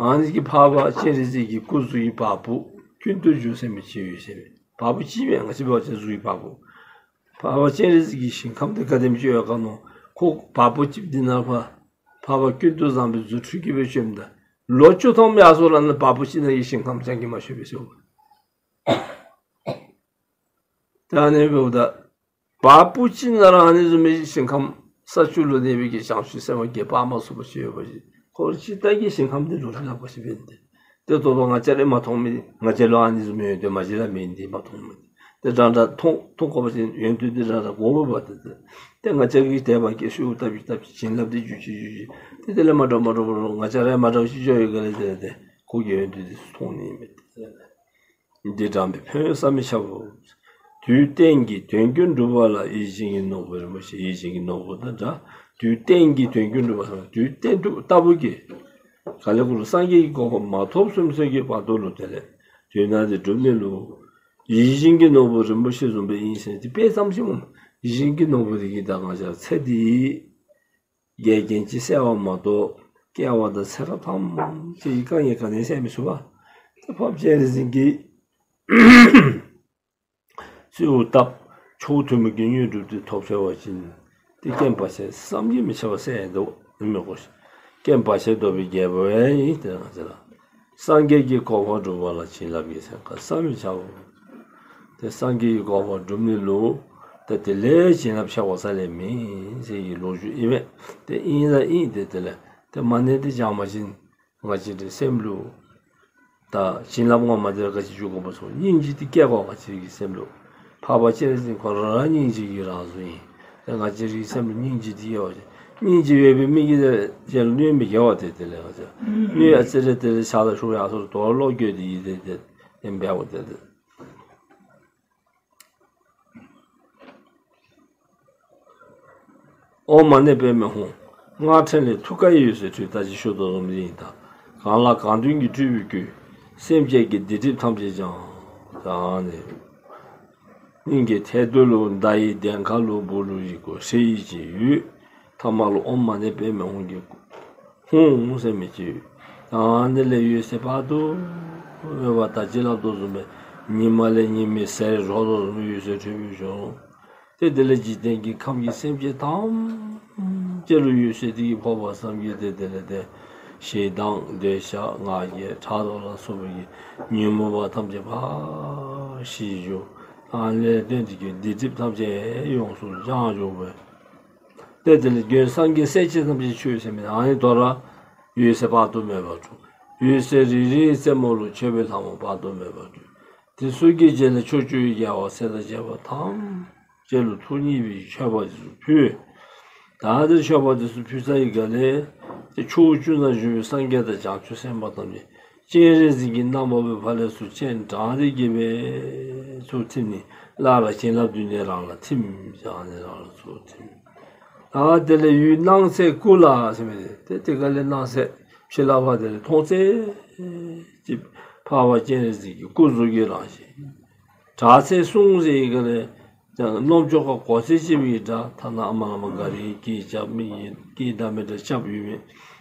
ཨ་ནི་གི་འཕགས་པ་སྤྱན་རས་གཟིགས་ཀྱི་སྐུ་གཟུགས་ཀྱི་བ་སྤུ་ཀུན་ཏུ་རྒྱུ་ཟེར་མི་ཅིག་ཡོད་ཟེར་མས། བ་སྤུ་གཅིག་མས། ང་བཅས་འབད་བ་ཅིན་གཟུགས་ཀྱི་བ་སྤུ། འཕགས་པ་སྤྱན་རས་གཟིགས་ཀྱི་ཞིང་ཁམས་འདི་ག་དེམ་ཅིག་ཡོད་ག་མནོ། ཁོ་བ་སྤུ་གཅིག་འདི་ནང་ཕར་འཕགས་པ་ཀུན་ཏུ་བཟང་པོའི་རྫུ་འཕྲུལ་གྱིས་སྦེ་བྱོནམ་ད་ལོ་བཅུ་ཐམ་ཡར་སོང་ར་ནི་བ་སྤུ་གཅིག་ནང་གི་ཞིང་ཁམས་རྐྱངམ་གིས་མ་ཆོད་པས་ཟེར། ད་ཨ་ནི་འབདཝ་ད་བ་སྤུ་གཅིག་ནང་ར་ཨ་ནི་བཟུམ་མའི་ཞིང་ཁམས་ས་བཅུ་ལུ་གནས་པའི་གི་བྱང་ཆུབ་སེམས་དཔའ་བརྒྱ་སྤང་མ་ཚུགས་པ་ཅིག་ཡོད་པ་ཅིན་ཁོ་ར་ཅིག་ལྟ་གི་ཞིང་ཁམས་འདི་ལུ་ལྷོད་ལྷོད་པ་ཅིག་འབད་ནི་འདི། ཏེ་ད་ལྟོ་ང་བཅས་ར་མ་མཐོང་མི་འདི་ང་བཅས་ལུ་ཨ་ནི་བཟུམ་མའི་ཡོད་དེ་མ་གཞི་ར་མེད་ནི་འདི་མ་མཐོང་མི་འདི། ཏེ་འདྲ་འདྲ་མཐོང་མཐོང་དགོ་པ་ཅིན་ཡོན་ཏན་འདི་འདྲ་འདྲ་གོ་དགོ་པ་ཏེ་ཏེ། ཏེ་ང་བཅས་ཀྱིས་དད་པ་སྐྱེ་ཤུགས་བཏབ་ཅི་བཏབ་ཅི་བྱིན་རླབས་འདི་འཇུག་ཅི་འཇུག་ཅི། ཏེ་དེ་ལས་མ་འདྲཝ་མ་འདྲཝ་མ་འདྲཝ་ང་བཅས་ར་མ་འདྲཝ་ཅིག་འགྱོ་ཡི་ག་ལས་ཏེ་ཏེ་ཁོ་གི་ཡོན་ཏན་འདི་མཐོང་ནི་མས་ཏེ། འདི་བགྱང་པའི་ཕན་ཡོན་བསམ་མི་ཁྱབ་བོ། དུས་གཏན་གྱི་དོན་ཀུན་འགྲུབ་པ་ལ། ཡིད་བཞིན་གྱི་ནོར་བུ་རིན་པོ་ཆེ། ཡིད་བཞིན་གྱི་ནོར་བུ་དང་འདྲ། དུས་གཏན་གྱི་དོན་ཀུན་འགྲུབ་པ་ཟེར་དུས་གཏན་དུ་ལྟ་བུ་གི་ག་ལས་གུ་ལུ་སངས་རྒྱས་ཀྱི་གོ་འཕང་མ་ཐོབ་ཚུན་ཚོད་ཀྱི་བར་དུ་ལུ་དེ་ལས་དོན་དག་འདི་འགྲུབ་ནི་ལུ་ཡིད་བཞིན་གྱི་ནོར་བུ་རིན་པོ་ཆེ་བཟུམ་སྦེ་ཨིན་ཟེར་འདི་དཔེ་ཙམ་ཅིག་སྨོ། ཡིད་བཞིན་གྱི་ནོར་བུ་འདི་གིས་ད་ང་བཅས་ཚེ་འདི་འགལ་རྐྱེན་ཅིག་བསལ་བ་མ་གཏོགས་སྐྱེ་བ་དང་ཚེ་རབས་ཐམས་ཅད་ཀྱི་དཀའ་ངལ་ག་ནི་ཡང་བསལ་མི་ཚུགས་པས། ཏེ་འཕགས་པ་སྤྱན་རས་གཟིགས་ཀྱིས་གསོལཝ་བཏབ། མཆོག་ཐུན་མོང་གི་དངོས་གྲུབ་འདི་ཐོབ་ཚར་བ་ཅིན་ཏེ་རྐྱེན་བར་ཆད་བསམ་གྱིས་མི་ཁྱབ་པ་བསལ་ཡང་འདུག་ཨིན་མས་གོ། རྐྱེན་བར་ཆད་བཟློག་པའི་རྒྱལ་པོ་ཡང་ཨིན། ཏེ་ང་བཅས་ར་སངས་རྒྱས་ཀྱི་གོ་འཕང་སྒྲུབ་པ་ལ། བྱིན་རླབས་ཀྱི་སེམས་དཀར་བསམ་མི་ཁྱབ། ཏེ་སངས་རྒྱས་ཀྱི་གོ་འཕང་སྒྲུབ་ནི་ལུ་ཏེ་དེ་ལས་བྱིན་རླབས་ཆེ་བ་རྩ་ལས་མེད་ཟེར་གྱི་ལོ་རྒྱུས་ཨིན་མས། ཏེ་ཨིན་ལ་ཨིན། ཏེ་དེ་ལས་ཏེ་མ་ཎི་འདི་བགྱངམ་ཅིན་ང་བཅས་རའི་སེམས་ལུ་ད་བྱིན་རླབས་ངོ་མ་འདི་ར་ག་ཅི་འཇུག་དགོཔ་སྨོ། སྙིང་རྗེ་འདི་སྐྱེ་དགོ། ང་བཅས་རའི་སེམས་ལུ་འཕགས་པ་སྤྱན་རས་གཟིགས་ཁོ་ར་སྙིང་རྗེ་གི་རང་གཟུགས་ཨིན། ཏེ་ང་བཅས་རའི་སེམས་ལུ་སྙིང་རྗེ་འདི་ཡོད་པ་ཅིན་སྙིང་རྗེ་ཡོད་པའི་མི་གིས་ཏེ་གཞན་ལུ་གནོད་མི་བཀལ་བས། ཏེ་དེ་ལས་ང་བཅས་གནོད་ཡ་ཙི་རེ་དེ་ལས་ཆ་ལ་ཤོར་ཡ་སོར་དོ་ལོ་རྒྱུ་འདི་ཨིན། ཏེ་ཏེ་ཨིན་པས་འོ། ཏེ་ཏེ་ཨོཾ་མ་ཎི་པདྨེ་ཧཱུྃ། སྔགས་ཕྲིན་ལས་ཐུགས་ཀར་ཡོད་ཟེར་ཁྲུས་ལྟར་ཅིག་ཞུ་དོ་བཟུམ་ཨིན། ད་གང་ལ་གང་འདུལ་གྱི་སྤྲུལ་པའི་སྐུ། སེམས་ཅན་གྱི་སྡིག་སྒྲིབ་ཐམས་ཅད་སྦྱང་། ད་ཨ་ནི་སྙིང་གི་ཐད་དུ་ལུ་མདའ་ཡི་གདན་ཁ་ལུ་སྦུག་ལུ་ཡི་གུ་ཧྲཱིཿདེ་ཡི་ཅིག་ཡོད། ཐ་མ་ལུ་ཨོཾ་མ་ཎི་པདྨེ་ཧཱུྃ་གི་ཧཱུྃ་ཟེར་མི་ཅིག་ཡོད། ད་ཨ་ནི་ལས་འོད་ཟེར་དཔག་ཏུ་མེད་པ་ད་ཅི་སླབ་དོ་བཟུམ་སྦེ་ ཉི་མ་ལས་ཉི་མའི་ཟེར་རོ་རོ་རོ་འོད་ཟེར་འཕྲོས་པའི་བྱུང་། ཏེ་དེ་ལས་འཇིག་རྟེན་གྱི་ཁམས་ཀྱི་སེམས་ཅན་ཐམས་ཅད་ལུ་འོད་ཟེར་དེ་གིས་ཕོག་པ་ཙམ་གྱིས་ཏེ་དེ་ལས་ཏེ་ཞེ་སྡང་འདོད་ཆགས་ང་རྒྱལ་ཕྲག་དོག་ལ་སོགས་པའི་ཉོན་མོངས་པ་ཐམས་ཅད་ཕར་ཞི་འགྱོ། ཨ་ནི་ལས་བརྟེན་ཏེ་གི་སྡིག་སྒྲིབ་ཐམས་ཅད་ཡོངས་སུ་སྦྱངས་འགྱོ་བས། ཏེ་དེ་ལས་མགོན་སངས་རྒྱས་སྲས་ཆེན་ཐམས་ཅད་མཆོད་ཟེར་མི་ཨ་ནི་དོ་རུང་འོད་ཟེར་དཔག་ཏུ་མེད་པ་འཕྲོ། འོད་ཟེར་རེ་རེའི་རྩེ་མོ་ལུ་མཆོད་པའི་ལྷ་མོ་དཔག་ཏུ་མེད་པ་འཕྲོ། དེ་ཚུ་གི་རྗེས་ལ་ཕྱོགས་བཅུའི་རྒྱལ་བ་སྲས་དང་བཅས་པ་ཐམས་ཅད་ལུ་ཐུགས་མཉེས་པའི་མཆོད་པ་དེ་ཚུ་ཕུལ། ད་དེ་མཆོད་པ་དེ་ཚུ་ཕུལ་ཚར་བའི་སྒང་ལས་ཏེ་ཕྱོགས་བཅུ་ན་བཞུགས་པའི་སངས་རྒྱས་དང་བྱང་ཆུབ་སེམས་དཔའ་ཐམས་ཅད་སྤྱན་རས་གཟིགས་ཀྱི་རྣམ་པ་པོའི་ཕ་ལས་ཚུར་སྤྱན་དྲངས་ཏེ་གི་སྦེ་ཚུར་ཐིམ་ནི། སླར་བྱིན་རླབས་འདི་ནི་རང་ལ་ཐིམ་ཟེར་ཨ་ནི་རང་ལ་ཚུར་ཐིམ། ད་དེ་ལས་ཡུལ་སྣང་ཚད་སྐུ་ལ་ཟེར་མི་དེ་ཏེ་དེ་སྒང་ལས་སྣང་ཚད་ཕྱི་ལུ་ཕར་དེ་ལས་མཐོང་ཚད་ཅིག་འཕགས་པ་སྤྱན་རས་གཟིགས་ཀྱི་སྐུ་གཟུགས་ཀྱི་རང་བཞིན། གྲགས་ཚད་གསུང་ཟེར་བའི་སྒང་ལས་ཀྱང་རྣམ་ཅོ་ཁར་གོ་ཚད་ཅིག་སྦེ་གྲགས། ཐ་ན་ཨ་མ་བླ་མ་ག་ར་གིས་སྐད་རྐྱབ་མི་གིས་སྐད་བརྡ་མི་འདྲཝ་རྐྱབ་ཡོད་མི་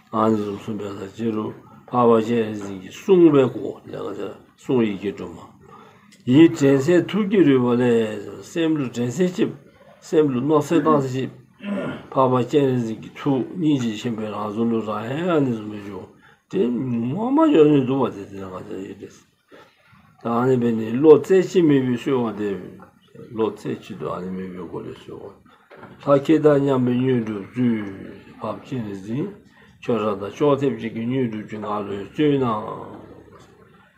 ཨ་ནི་བཟུམ་གསུངས་པས། ད་ཅི་རུང་འཕགས་པ་སྤྱན་རས་གཟིགས་ཀྱི་གསུང་སྦེ་གོ་ལས་ག་ཅི་གསུང་ཡི་གེ་དྲུག་མ། ཡིད་དྲན་ཚད་ཐུགས་ཀྱི་རུས་པ་ལས། སེམས་ལུ་དྲན་ཚད་ཅིག་སེམས་ལུ་མནོ་ཚད་བཏང་ཚད་ཅིག་འཕགས་པ་སྤྱན་རས་གཟིགས་ཀྱི་ཐུགས་སྙིང་རྗེ་ཆེན་པོའི་རང་གཟུགས་ལུ་རང་ཡང་ཨ་ནི་བཟུམ་སྦེ་འགྱོ། དེ་ངོ་མ་ཡོད་ནི་འདུག་པ། དེ་དེ་ནང་ང་ཡོད་དེ། ད་ཨ་ནི་འབད་ནི་བློ་རྩེ་གཅིག་མེད་པའི་གསོལ་བ་འདེབས། བློ་རྩེ་གཅིག་ཏུ་ཨ་ནི་མེད་པའི་སྒོ་ལས་གསོལ་བ། ལྷ་ཁྱེད་དང་མཉམ་པའི་དངོས་གྲུབ་སྩོལ། འཕགས་པ་སྤྱན་རས་གཟིགས། ཁྱོད་རང་དང་ཕྱོགས་མཐུན་ཅིག་གི་དངོས་གྲུབ་ཅིག་ང་ལུ་སྩོལ་གནང་།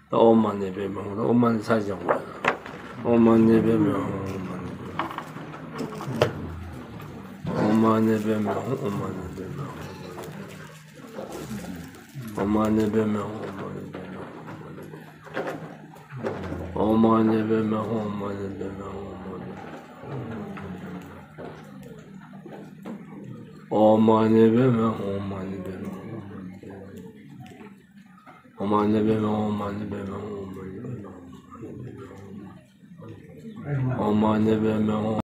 ད་ཨོཾ་མ་ཎི་པདྨེ་ཧཱུྃ། ཨོཾ་མ་ཎི་ཚར་གཅིག་ཨོཾ་མ་ཎི་པདྨེ་ཧཱུྃ། ཨོཾ་མ་ཎི་པདྨེ་ཧཱུྃ། ཨོཾ་མ་ཎི་པདྨེ་ཧཱུྃ། ཨོཾ་མ་ཎི་པདྨེ་ཧཱུྃ། ཨོཾ་མ་ཎི་པདྨེ་ཧཱུྃ། ཨོཾ་མ་ཎི་པདྨེ་ཧཱུྃ། ཨོཾ་མ་ཎི་པདྨེ་ཧཱུྃ། ཨོཾ་མ་ཎི་པདྨེ་ཧཱུྃ། ཨོཾ་མ་ཎི་པདྨེ་ཧཱུྃ། ཨོཾ་མ་ཎི་པདྨེ་ཧཱུྃ། ཨོཾ་མ་ཎི་པདྨེ་ཧཱུྃ། ཨོཾ་མ་ཎི་པདྨེ་ཧཱུྃ། ཨོཾ་མ་ཎི་པདྨེ་ཧཱུྃ།